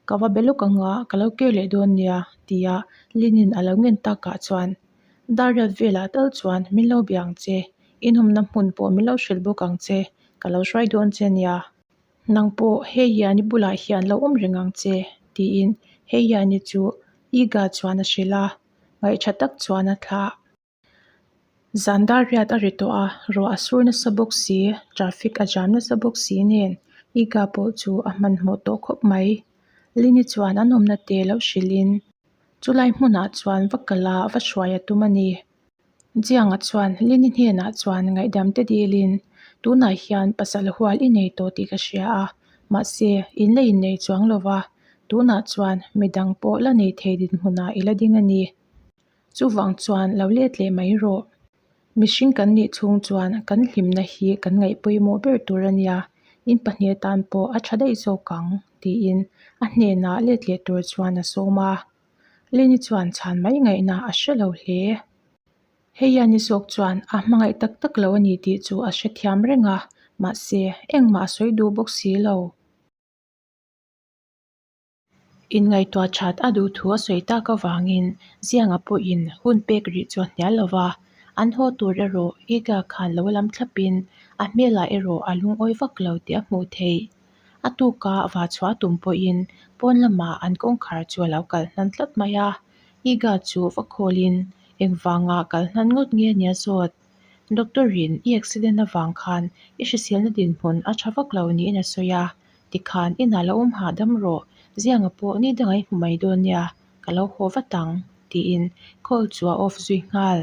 Ka va be lawk anga ka lo kir leh dawn nia, tia Linin a lo ngen takah chuan Dariat velah tal chuan min lo bia ang che, inawmna hmun pawh min lo hrilh bawk ang che, ka lo hruai dawn che nia. Nang pawh hei hian i bulah hian lo awm reng ang che, tiin hei hian i chu Iga chuan a hrilh a, ngaihṭha tak chuan a thlah. Zan dar riat a ri tawh a, ruah a sur nasa bawk si, traffic a jam nasa bawk si nen Iga pawh chu a hmanhmawh tawh khawp mai. Lini chuan an awmna te lo hrilhin chulai hmunah chuan va kal a va hruai a tum a ni. Jianga chuan Lini hnenah chuan ngaihdam te dilin, Tunah hian pasal hual i nei tawh tih ka hria a, mahse in la innei chuang lo va, tunah chuan midang pawh la nei thei dinhmunah i la ding a ni. Chuvang chuan lo let leh mai rawh. Mihring kan nih chhung chuan kan hlimna hi kan ngaih pawimawh ber tur a nia, in pahnih atan pawh a tha daih zawk ang, tiin a hnenah let leh tur chuan a sawm a. Lini chuan chhan mai ngaihna a hre lo hle. Hei hian i zawk chuan a hmangaih tak tak lo a ni tih chu a hrethiam reng a, mahse engmah a sawi duh bawk si lo. Inngaihtuah that a duh thu a sawi tak avangin Zianga pawhin hun pek rih chu a hnial lo va, an haw tur erawh Iga khan lo lam thlapin a hmelah erawh a lungawi vak lo tih a hmuh theih. A tuka va chhuah tum pawhin pawn lamah an kawngkhar chu a lo kal hnan tlat mai a, Iga chu va khawlin engvanga kal hnan ngawt nge nia zawt. Doctor-in i accident avang khan i hriselna dinhmun a tha vak lo niin a sawi a, tikhan inah lo awm hahdam rawh, Zianga pawh ni dangah i hmu mai dawn nia, ka lo haw vat ang, tiin call chu a off zui nghal.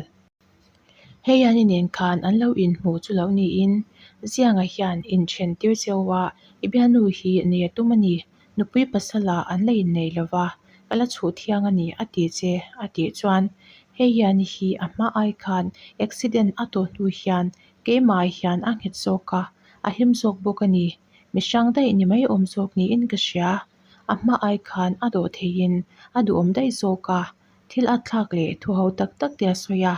Hei ani nen khan an lo inhmuh chu lo niin, Zianga hian inthen tir cheu a, i bialnu hi nei a tum a ni, nupui pasala an la innei lo va, ka la chhuh thiang a ni a ti che a tih chuan hei hian hi a hma ai khan accident a tawh hnu hian keimah hian a nghet zawk a, a hlim zawk bawk a ni, mi hrang daih ni mai awm zawk niin ka hria, a hma ai khan a dawh theihin a duhawm daih zawk a. Thil a thlak leh thu ho tak tak te a sawi a,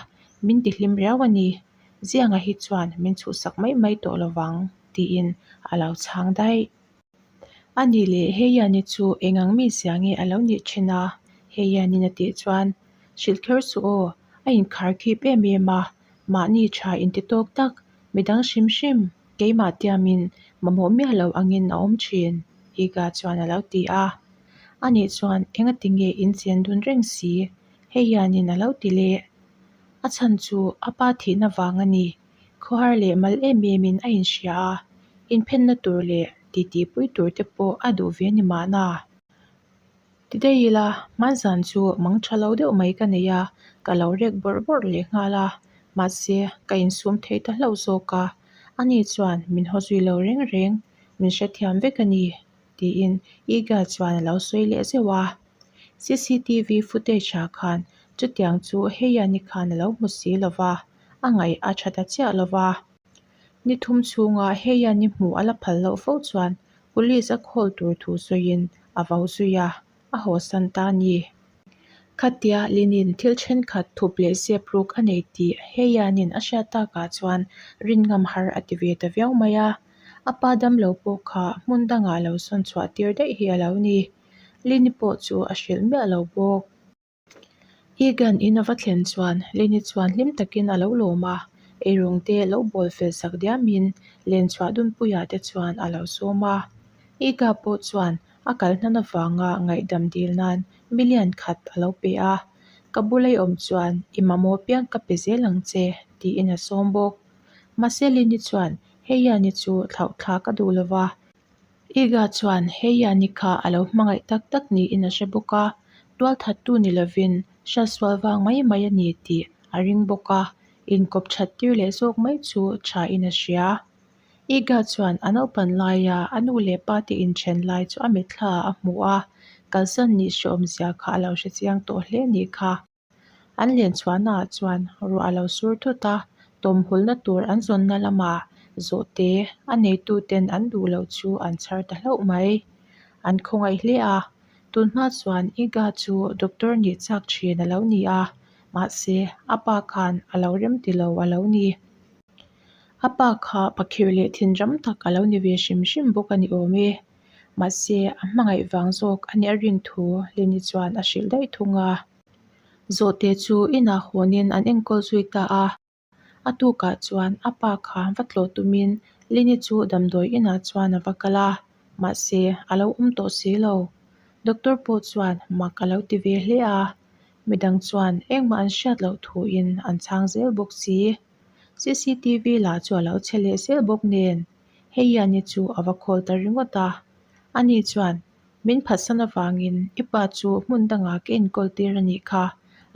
min ti hlim riau a ni. Zianga hi chuan min chhuhsak mai mai tawh lo vang, tiin a lo chhang daih. A nih leh Heiani chu eng ang mi zia nge a lo nih thin a? Heianin a tih chuan, Hrilh kher suh aw, a inkhar khip em em a, mahni tha inti tawk tak, midang hrim hrim, keimah tiamin mamawh miah lo angin a awm thin, Iga chuan a lo ti a. Anih chuan engati nge in chen dun reng si? Hei hianin a lo ti leh. A chhan chu a pa thihna vang a ni. Khawhar leh mal em emin a inhria a, inphenna tur leh titipui tur te pawh a duh ve ni mahna. Ti daih ila, hmanzan chu mang tha lo deuh mai ka nei a, ka lo rek bawrh bawrh leh nghal a, mahse ka insum thei ta hlauh zawk a. Ani chuan min haw zui lo reng reng, min hrethiam vek a ni. Tiin Iga chuan a lo sawi leh zeuh a. Cctv footage ah khan chutiang chu Heiani khan a lo hmu si lo va, a ngaih a tha ta chiah lo va. Ni thum chhunga Heiani hmuh a la phal loh fo chuan police a call tur thu sawiin a vo zui a, a hawsan ta a ni. Khatia Linin thil thenkhat thup leh zep ruk a nei tih Heianin a hriat takah chuan rin ngam har a ti ve ta viau mai a. A pa damlo pawh kha hmun dangah lo sawn chhuah tir daih hi a lo ni. Lini pawh chu a hrilh miah lo bawk. Egan in a va thlen chuan Lini chuan hlim takin a lo lawm a, eirawng te lo bawl fel sak diamin len chhuah dunpuiah te chuan a lo sawm a. Ega pawh chuan a kal hnan avanga ngaihdam dil nan million khat a lo pe a, Ka bula i awm chuan i mamawh piang ka pe zel ang che, tiin a sawm bawk. Mahse Lini chuan Heiani chu thlauh thlak a duh lova, Iga chuan Heiani kha a lo hmangaih tak tak niin a hre bawk a, tualthattu ni lovin hriatsual vang mai mai a ni tih a ring bawk a, inkawp that tir leh zawk mai chu thain a hria. Iga chuan a naupan laia a nu leh pa te inthen lai chu a mitthla ah a hmu a, kalsan nih hrehawmzia kha a lo hre chiang tawh hle a nih kha. An len chhuahnaah chuan ruah a lo sur thut a, tawmhulna tur an zawnna lamah zawhte a neituten an duh loh chu an chhar ta hlauh mai. An khawngaih hle a, tunhma chuan Iga chu doctor nih chak thin a lo ni a, mahse a pa khan a lo rem ti lo a lo ni. A pa kha pakhirh leh thinram tak a lo ni ve hrim hrim bawk a ni awm e. Mahse, a hmangaih vang zawk a nih a rin thu Lini chuan a hrilh daih thung a. Zawhte chu inah hawnin an enkawl zui ta a. A tukah chuan a pa kha va tlawh tumin Lini chu damdawi inah chuan a va kal a, mahse, a lo awm tawh si lo. Doctor pawh chuan mak a lo ti ve hle a, midang chuan engmah an hriat loh thuin an chhang zel bawk si. Cctv lah chu a lo chhe leh zel bawk nen, hei hian i chu a va khawl ta ringawt a. Ani chuan, Min phatsan avangin i pa chu hmun dangah ka enkawl tir a nih kha.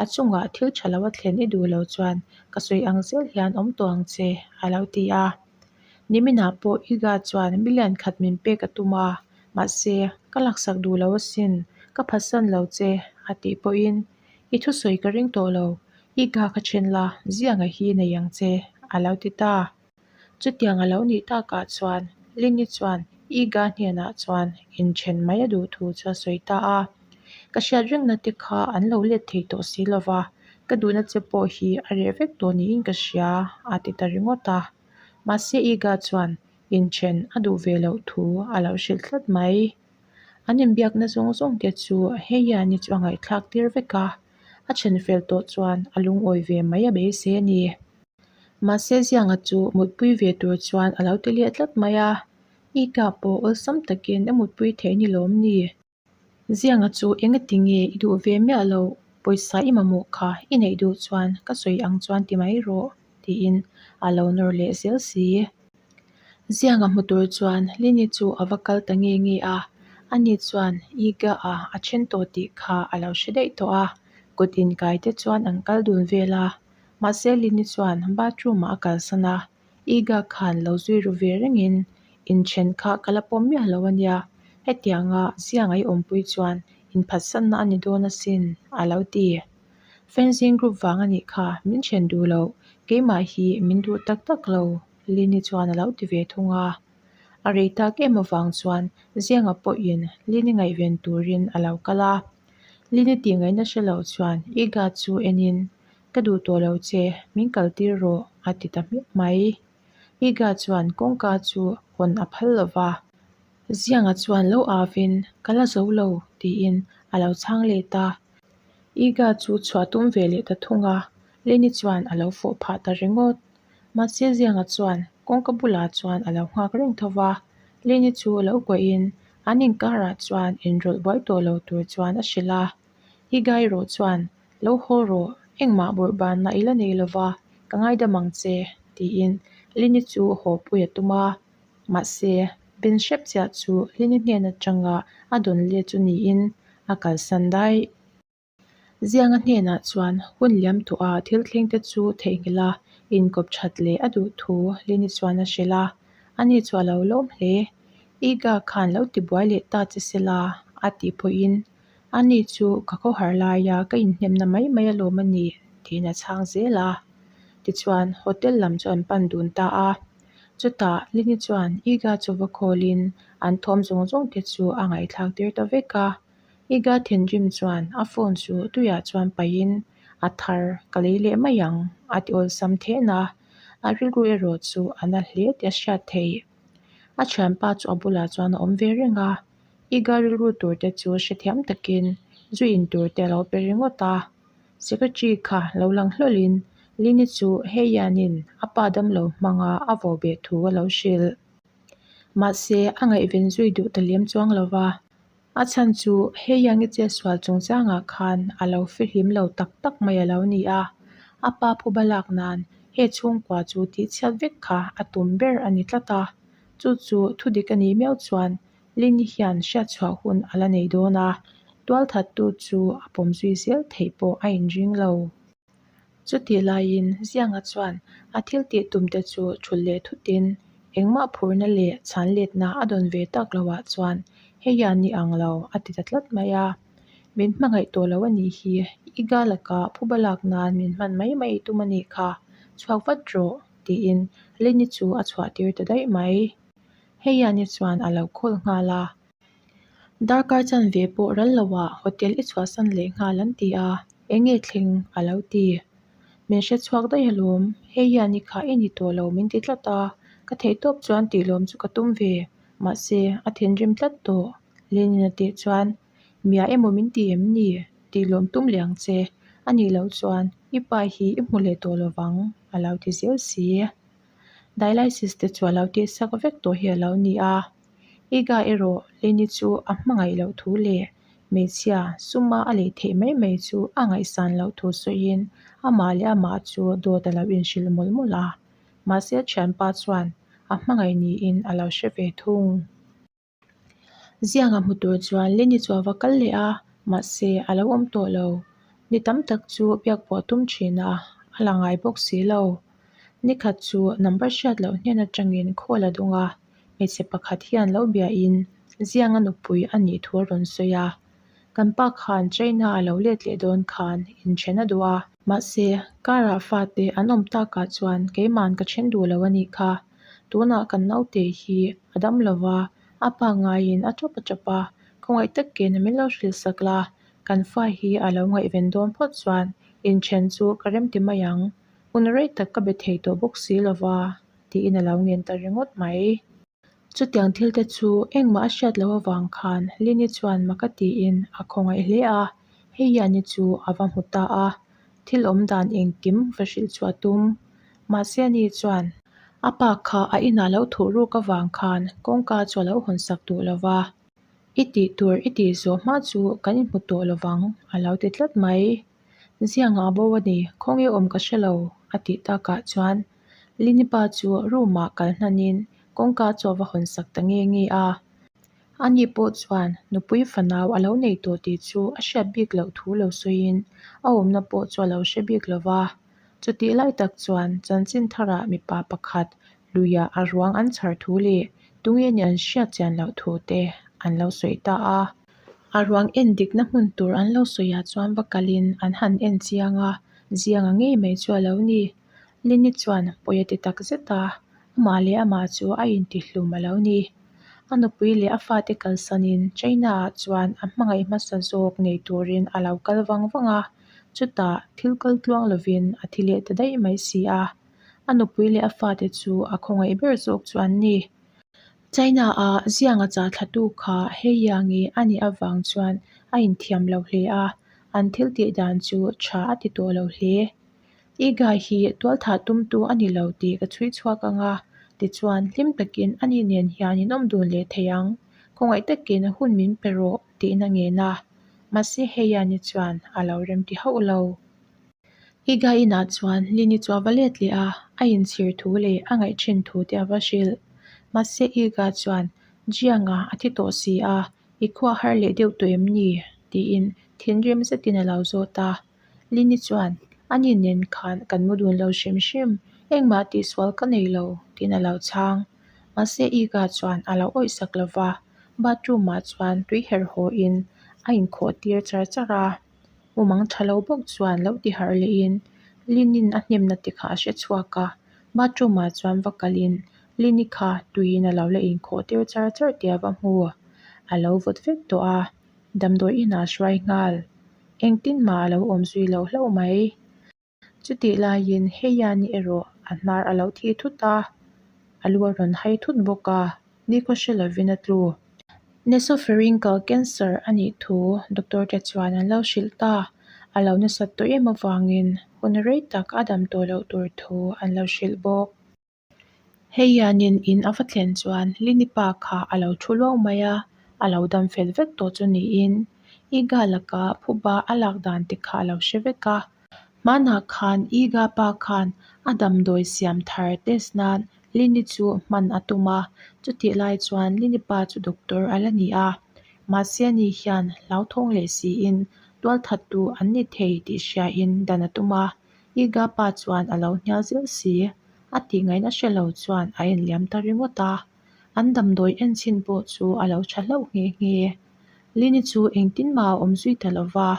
A chungah thil tha lo a thlen i duh lo chuan ka sawi ang zel hian awm tawh ang che, a lo ti a. Niminah pawh Iga chuan million khat min pek a tum a, mahse, ka laksak duh lo asin, ka phatsan lo che, a tih pawhin I thusawi ka ring tawh lo, i ga ka then la, zianga hi nei ang che, a lo ti ta. Chutiang a lo nih takah chuan Lini chuan i ga hnenah chuan inthen mai a duh thu chu a sawi ta a. Ka hriat rengna te kha an lo let thei tawh si lo va, ka duhna che pawh hi a reh vek tawh niin ka hria, a ti ta ringawt a. Mahse i ga chuan inthen a duh ve loh thu a lo hrilh tlat mai. An inbiakna zawng zawng te chu hei hian i chu a ngaihthlak tir vek a, a then fel tawh chuan a lungawi ve mai a beisei a ni. Mahse Zianga chu mutpui ve tur chuan a lo ti leh tlat mai a, Ika pawh awlsam takin a mutpui theih ni lawm ni? Zianga chu engati nge i duh ve miah loh, pawisa i mamawh kha i neih duh chuan ka sawi ang chuan ti mai rawh tiin a lo nawr leh zel si. Zianga hmu tur chuan Lini chu a va kal ta nge nge a, ani chuan Iga-a a then tawh tih kha a lo hre daih tawh a, kut inkai te chuan an kal dun vel a, mahse Lini chuan bathroom-ah a kalsan a, Iga khan lo zui ru ve rengin inthen kha ka la pawm miah lo a nia, hetianga Zianga i awmpui chuan inphatsanna a ni dawn asin, a lo ti. Fencing group vang a nih kha, min then duh loh, keimah hi min duh tak tak lo, Lini chuan a lo ti ve thung a. A rei tak em avang chuan Zianga pawhin Lini ngaihven turin a lo kal a. Lini tih ngaihna hre lo chuan Iga chu enin, Ka duh tawh lo che, min kal tir rawh, a ti ta hmiah mai. Iga chuan kawngka chu hawn a phal lo va. Zianga chuan lo avin, Ka la zo lo, tiin a lo chhang let a. Iga chu chhuah tum ve leh ta thung a, Leni chuan a lo fawh phah ta ringawt. Mahse Zianga chuan kawngka bulah chuan a lo nghak reng tho va, Leni chu lo kuahin an inkarah chuan inrawlh buai tawh lo tur chuan a hrilh a. Iga erawh chuan, Lo haw rawh, engmah bawrhbanna i la nei lo va, ka ngaidam ang che, tiin Leni chu haw pui a tum a. Mahse, Ben hrep chiah chu Lini hnen atanga a dawn let chu niin a kalsan daih. Zianga hnenah chuan hun liam tawha thil thleng te chu theihnghilh a, inkawp that leh a duh thu Lini chuan a hrilh a. Ani chu a lo lawm hle. Iga khan lo tibuai leh ta che se la, a tih pawhin ani chu ka khawhar laia ka inhnemna mai mai alawm a ni tiin a chhang zel a. Tichuan, hotel lam chu an pan dun ta a. Chutah Lini chuan Iga chu va call-in an thawm zawng zawng te chu a ngaihthlak tir ta vek a. Iga thinrim chuan a phone chu tuiah chuan paihin a thar ka lei leh mai ang a ti awlsam then a, a rilru erawh chu a na hle tih a hriat theih. A thianpa chu a bulah chuan a awm ve reng a, Iga rilru tur te chu hrethiam takin zu in tur te a lo pe ringawt a. Secretary kha lo lang hlawlhin Lini chu hei hianin a pa damlo hmanga a vo beh thu a lo hrilh. Mahse, a ngaihven zui duh ta lem chuang lo va. A chhan chu hei hian i chetsual chungchangah khan a lo fihlim lo tak tak mai a lo ni a. A pa phuba lak nan he chhungkua chu tihchhiat vek kha a tum ber a ni tlat a. Chu chu thudik a nih miau chuan Lini hian hriatchhuah hun a la nei dawn a, tualthattu chu a pawm zui zel theih pawh a inring lo. Chutih laiin Zianga chuan a thil tih tum te chu thulh leh thutin engmah phurna leh chhan letna a dawn ve tak loah chuan hei hian ni ang lo a ti ta tlat mai a. Min hmangaih tawh lo a nih hi, i ga lakah phuba lak nan min hman mai mai tum a nih kha, chhuak vat rawh tiin Lini chu a chhuah tir ta daih mai. Hei hian chuan a lo call nghal a. Darkar chanve pawh ral loah hotel i chhuahsan leh nghal an ti a, eng nge thleng a lo ti. Min hre chhuak daih alawm, hei hian i kha i ni tawh lo min ti tlat a, ka theihtawp chuan tih lawm chu ka tum ve, mahse a thinrim tlat tawh. Lenin a tih chuan, Mia emaw min ti em ni? Tih lawm tum leh ang che, a nih loh chuan i pa hi i hmu leh tawh lovang a lo ti zel si. Dialysis te chu a lo tihsak vek tawh hi a lo ni a. Iga erawh Leni chu a hmangaih loh thu leh hmeichhia suma a lei theih mai mai chu a ngaihsan loh thu sawiin amah leh amah chu dawt a lo inhrilh mawlh mawlh a. Mahse a thianpa chuan a hmangaih niin a lo hre ve thung. Zianga hmu tur chuan Leni chu a va kal leh a, mahse a lo awm tawh lo. Ni tam tak chu biak pawh a tum thin a, a la ngai bawk si lo. Ni khat chu number hriat loh hnen atangin call a dawng a, hmeichhe pakhat hian lo biahin Zianga nupui a nih thu a rawn sawi a. Kan pa khan China a lo let leh dawn khan inthen a duh a. Mahse, karah fate an awm takah chuan keiman ka then duh lo a nih kha. Tunah kan naute hi a dam lo va, a pa ngaiin a tawp a tawp a, khawngaih takin min lo hrilh sak la, kan fa hi a lo ngaihven dawn phawt chuan inthen chu ka remti mai ang, hun rei tak ka be thei tawh bawk si lo va, tiin a lo ngen ta ringawt mai. Chutiang thil te chu engmah a hriat loh avang khan Lini chuan mak a tiin a khawngaih hle a, hei hian i chu a va hmu ta a, thil awm dan engkim va hrilh chu a tum. Mahse ani chuan a pa kha a inah lo thuh ruk avang khan kawngka chu a lo hawn sak duh lo va, I tih tur i tih zawh hma chu kan inhmu tawh lo vang a lo ti tlat mai. Ziangah a bo a ni, khawnge awm ka hre lo a tih takah chuan Lini pa chu room ah kal hnanin kawngka chu a va hawn sak ta nge nge a. Ani pawh chuan nupui fanau a lo nei tawh tih chu a hriat bik loh thu lo sawiin a awmna pawh chu a lo hre bik lo va. Chutih lai tak chuan chanchin tharah mipa pakhat luiah a ruang an chhar thu leh tunge nih an hriat chian loh thu te an lo sawi ta a. A ruang en dikna hmun tur an lo sawiah chuan va kalin an han en chiang a, zianga ngei mai chu a lo ni. Lini chuan pawi a ti tak zet a, amah leh amah chu a intihlum a lo ni. A nupui leh a fate kalsanin China-ah chuan a hmangaih hmasa zawk nei turin a lo kal vang vang a, chutah thil kal tluang lovin a thi leh ta daih mai si a. A nupui leh a fate chu a khawngaih ber zawk chu an ni. China-a zianga chah thlatu kha hei iangi a nih avang chuan a inthiam lo hle a, an thil tih dan chu tha a ti tawh lo hle. I gai hi tualthah tumtu a ni lo tih ka chhui chhuak ang a, tichuan hlim takin ani nen hian in awm dun leh thei ang, khawngaih takin hun min pe rawh tiin a ngen a, mahse hei ani chuan a lo remti hauh lo. I gai inah chuan Lini chu a va let leh a, a inchhir thu leh a ngaih thin thu te a va hrilh. Mahse I ga chuan Jianga a thi tawh si a, i khua har leh deuh tawh em ni? tiin thinrim zetin a lo zawt a. Lini chuan, Ani nen khan kan mu dun lo hrim hrim, engmah tihsual ka nei lo, tiin a lo chhang. Mahse Ika chuan a lo awih sak lo va, bathroom ah chuan tui herh haw in a inkhawh tir char char a. Mumang tha lo bawk chuan lo ti harh leh in Linin a hnemna te kha a hre chhuak a, bathroom ah chuan va kal in. Lini kha tuiin a lo la inkhawh tir char char tih a va hmu. A lo vawt vek tawh a, damdawi inah a hruai nghal. Engtin mah a lo awm zui lo hlauh mai. Chutih laiin Heiani erawh a hnar a lo thi thut a, a lu a rawn hai thut bawk a, nikhaw hre lovin a tlu. Nasopharyngeal cancer a nih thu doctor te chuan an lo hrilh ta. A lo nasat tawh em avangin hun rei tak a dam tawh loh tur thu an lo hrilh bawk. Hei hianin in a va thlen chuan Lini pa kha a lo thu luau mai a, a lo dam fel vek tawh chu niin Iga laka phuba a lak dan te kha a lo hre vek a. Hmanah khan Iga pa khan a damdawi siam thar test nan Lini chu hman a tum a, chutih lai chuan Lini pa chu doctor a la ni a. Mahse ani hian hlauthawng leh siin tualthattu an ni thei tih hriain dan a tum a. Iga pa chuan a lo hnial zel si. A tih ngaihna hre lo chuan a enliam ta ringawt a. An damdawi en chhin pawh chu a lo tha hlauh nghe nghe. Lini chu engtin mah a awm zui ta lo va.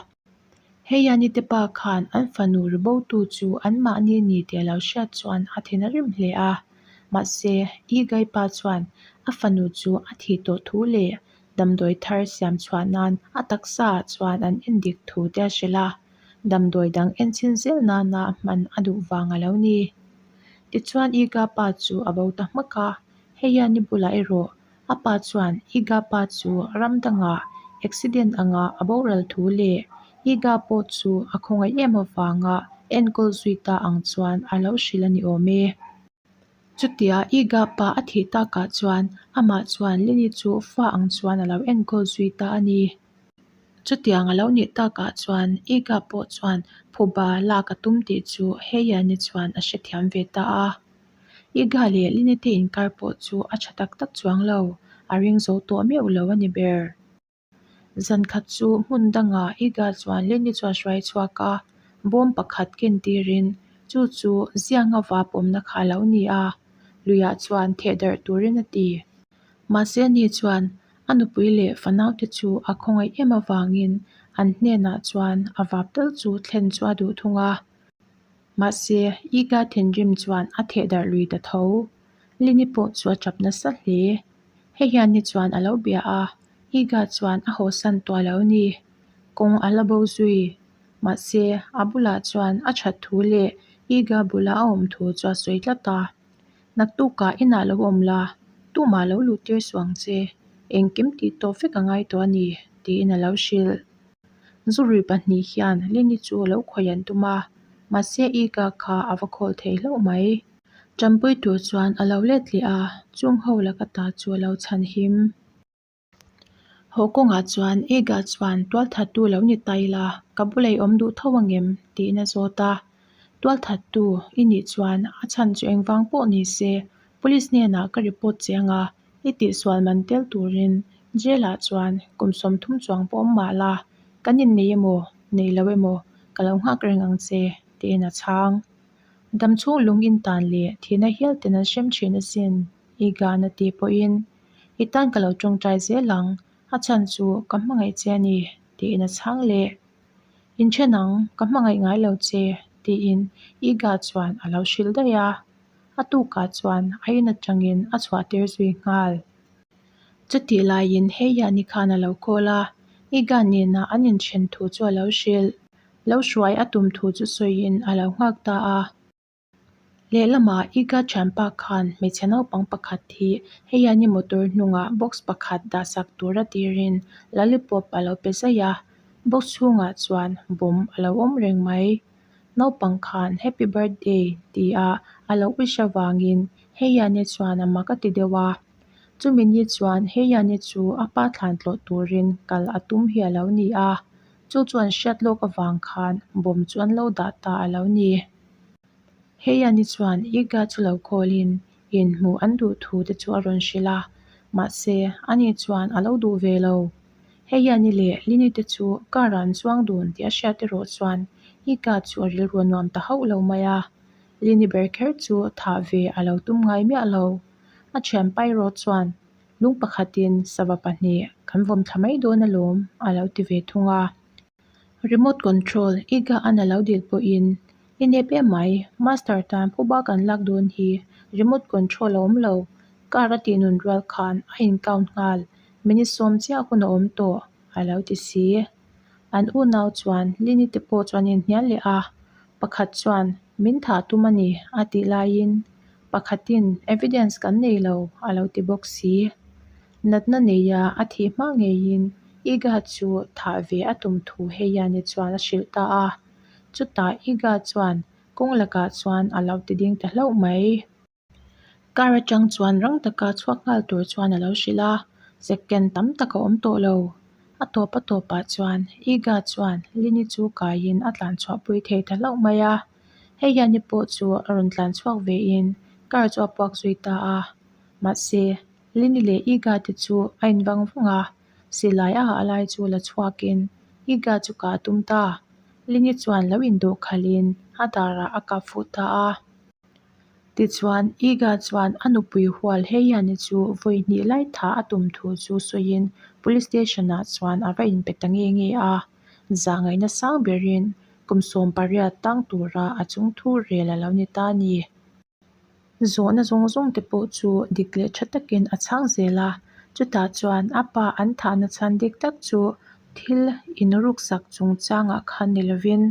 Heiani te pa khan an fanu ri botu chu anmahni ni tih a lo hriat chuan a thin a rim hle a. Mahse, Igai pa chuan a fanu chu a thih tawh thu leh damdawi thar siam chhuah nan a taksa ah chuan an endik thu te a hrilh a. Damdawi dang enchhin zel nana hman a duh vang a lo ni. Tichuan Iga pa chu a bo ta hmak a, hei hian ni bulah erawh a pa chuan Iga pa chu ram dangah accident anga a boral thu leh Iga pawh chu a khawngaih em avanga enkawl zui ta ang chuan a lo hrilh a ni awm e. Chutia Iga pa a thih takah chuan amah chuan Lini chu fa ang chuan a lo enkawl zui ta a ni. Chutiang a lo nih takah chuan Iga pawh chuan phuba lak a tum tih chu Heiani chuan a hrethiam ve ta a. Iga leh Lini te inkar pawh chu a tha tak tak chuang lo, a ring zo tawh meuh lo a ni ber. Zan khat chu hmun dangah Iga chuan Lini chu a hruai chhuak a, bawm pakhat ken tirin chu chu zianga vap awmna kha a lo ni a, luiah chuan theh darh turin a ti. Mahse ani chuan a nupui leh fanaute chu a khawngaih em avangin an hnenah chuan a vap tal chu thlen chu a duh thung a. Mahse, Iga thinrim chuan a theh darh lui ta tho. Lini pawh chu a tap nasa hle. Hei hian ni chuan a lo bia a, Iga chuan a hawsan tawh a lo ni. Kawng a la bo zui. Mahse, a bulah chuan a that thu leh Iga bula a awm thu chu a sawi tlat a. Naktukah inah lo awm la, tumah lo luh tir suh ang che, engkim tih tawp vek a ngai tawh a ni, tiin a lo hrilh. Zurui pahnih hian Lini chu a lo khawih an tum a, mahse Iga kha a va khawl thei hlauh mai. Ṭampui tur chuan a lo let leh a, chung ho laka ta chu a lo chhan him. Haw kawngah chuan Iga chuan tualthattu lo ni ta ila, ka bula i awm duh tho angem? tiin a zawt a. Tualthattu i nih chuan a chhan chu engvang pawh ni se, police hnenah ka report che anga i tihsual man tel turin jail ah chuan kum 30 chuang pawh awm mah la, kan innei emaw, nei lo emaw ka lo nghak reng ang che, tiin a chhang. Damchhung lung intan leh thihna hial ten an hrem thin asin, Igan a tih pawhin I tan ka lo tawngtai zel ang, a chhan chu ka hmangaih che a ni, tiin a chhang leh. Inthen ang, ka hmangaih ngai lo che, tiin Iga chuan a lo hrilh daih a. A tukah chuan a in atangin a chhuah tir zui nghal. Chutih laiin hei hian i khan a lo call a, Iga nena an inthen thu chu a lo hrilh. Lo hruai a tum thu chu sawiin a lo nghak ta a. Lehlamah Iga thianpa khan hmeichhe naupang pakhat hi hei hian i motor hnungah box pakhat dahsak tura tirin lollipop a lo pe zaih a, box chhungah chuan bomb a lo awm reng mai. Naupang khan happy birthday tia a lo wish avangin hei hian i chuan a mak a ti deuh a. Chumi ni chuan hei hian i chu a pa thlan tlawh turin kal a tum hi a lo ni a, chu chuan hriat lawk avang khan bomb chu an lo dah ta a lo ni. Hei ani chuan Iga chu lo call in inhmuh an duh thu te chu a rawn hrilh a, mahse ani chuan a lo duh ve lo. Hei ani leh Lini te chu car ah an chuang dun tih a hriat erawh chuan Iga chu a rilru a nuam ta hauh lo mai a, Lini ber kher chu thah ve a lo tum ngai miah lo. A thianpa erawh chuan lung pakhatin sava pahnih kan vawm thla mai dawn alawm a lo ti ve thung a. Remote control Iga an a lo dil pawhin. I nep em mai, Master tan phuba kan lak dawn hi remote control a awm lo, car a tih nun rual khan a in count nghal, minute sawm chiah hun a awm tawh, a lo ti si. An unau chuan Lini te pawh chuan inhnial leh a, pakhat chuan min thah tum a ni a tih laiin pakhatin evidence kan nei lo a lo ti bawk si. Natna neia a thih hma ngeiin Iga chu thah ve a tum thu Heiani chuan a hrilh ta a. Chutah Iga chuan kawng lakah chuan a lo ti ding ta hlauh mai. Car atang chuan rang taka chhuak nghal tur chuan a lo hrilh a, second tam tak a awm tawh lo. A tawp a tawpah chuan Iga chuan Lini chu kaiin a tlan chhuah pui thei ta hlauh mai a. Hei hian i pawh chu a rawn tlan chhuak vein car chu a puak zui ta a. Mahse, Lini leh Iga te chu a in vang vang a, silai a hah lai chu la chhuakin Iga chu kah a tum ta. Lini chuan lo indawh khalhin a darah a kap fuh ta a. Tichuan, Iga chuan a nupui hual Heiani chu vawi hnih lai tha a tum thu chu sawiin Police Station ah chuan a va inpe ta nge nge a. Zahngaihna sang berin kum 18 tang tura a chungthu rel a lo ni ta a ni. Zawhna zawng zawng te pawh chu dik leh tha takin a chhang zel a, chutah chuan a pa an thahna chhan dik tak chu thil inruksak chungchangah khan ni lovin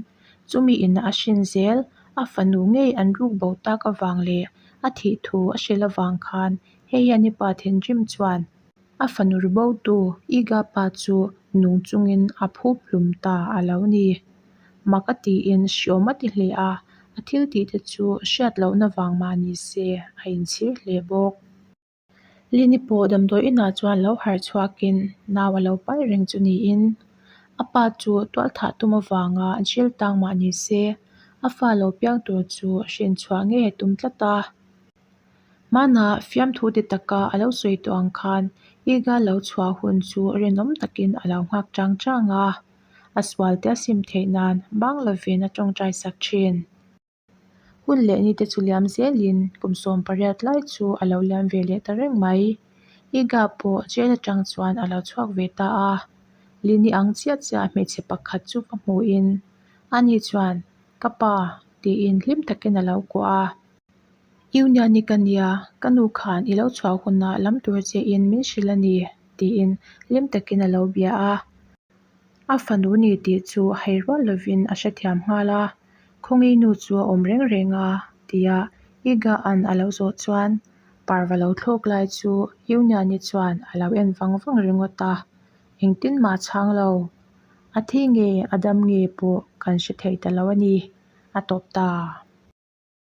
chumi in a hrin zel a fanu ngei an ruk bo tak avang leh a thih thu a hrilh avang khan hei hian i pa thinrim chuan a fanu ri botu Iga pa chu nung chungin a phup hlum ta a lo ni. Mak a tiin hriawm a ti hle a, a thil tih te chu hriat lohna vang mah ni se a inchhir hle bawk. Lini pawh damdawi inah chuan lo harh chhuakin nau a lo pai reng chu niin a pa chu tualthah tum avanga jail tang mah ni se a fa lo piang tur chu hrinchhuah ngei a tum tlat a. Hmanah fiamthu ti taka a lo sawi tawh ang khan Iga lo chhuah hun chu rinawm takin a lo nghak chang chang a, a sual te a sim theih nan bang lovin a tawngtai sak thin. Hun leh ni te chu liam zelin kum 18 lai chu a lo liam ve leh ta reng mai. Iga pawh jail atang chuan a lo chhuak ve ta a, Lini ang chiah chiah hmeichhe pakhat chu va hmuhin ani chuan ka pa tiin hlim takin a lo kuah a. Union-i ka nia, ka nu khan i lo chhuah hunah lam tur chein min hrilh a ni tiin hlim takin a lo bia a. A fanu ni tih chu hei rual lovin a hrethiam nghal a, Khawngi nu chu a awm reng reng a tia Iga-a'n a lo zawh chuan parva lo thlawk lai chu Union-i chuan a lo en vang vang ringawt a, engtin mah a chhang lo. A thi nge a dam nge pawh kan hre thei ta lo a ni, a tawp ta.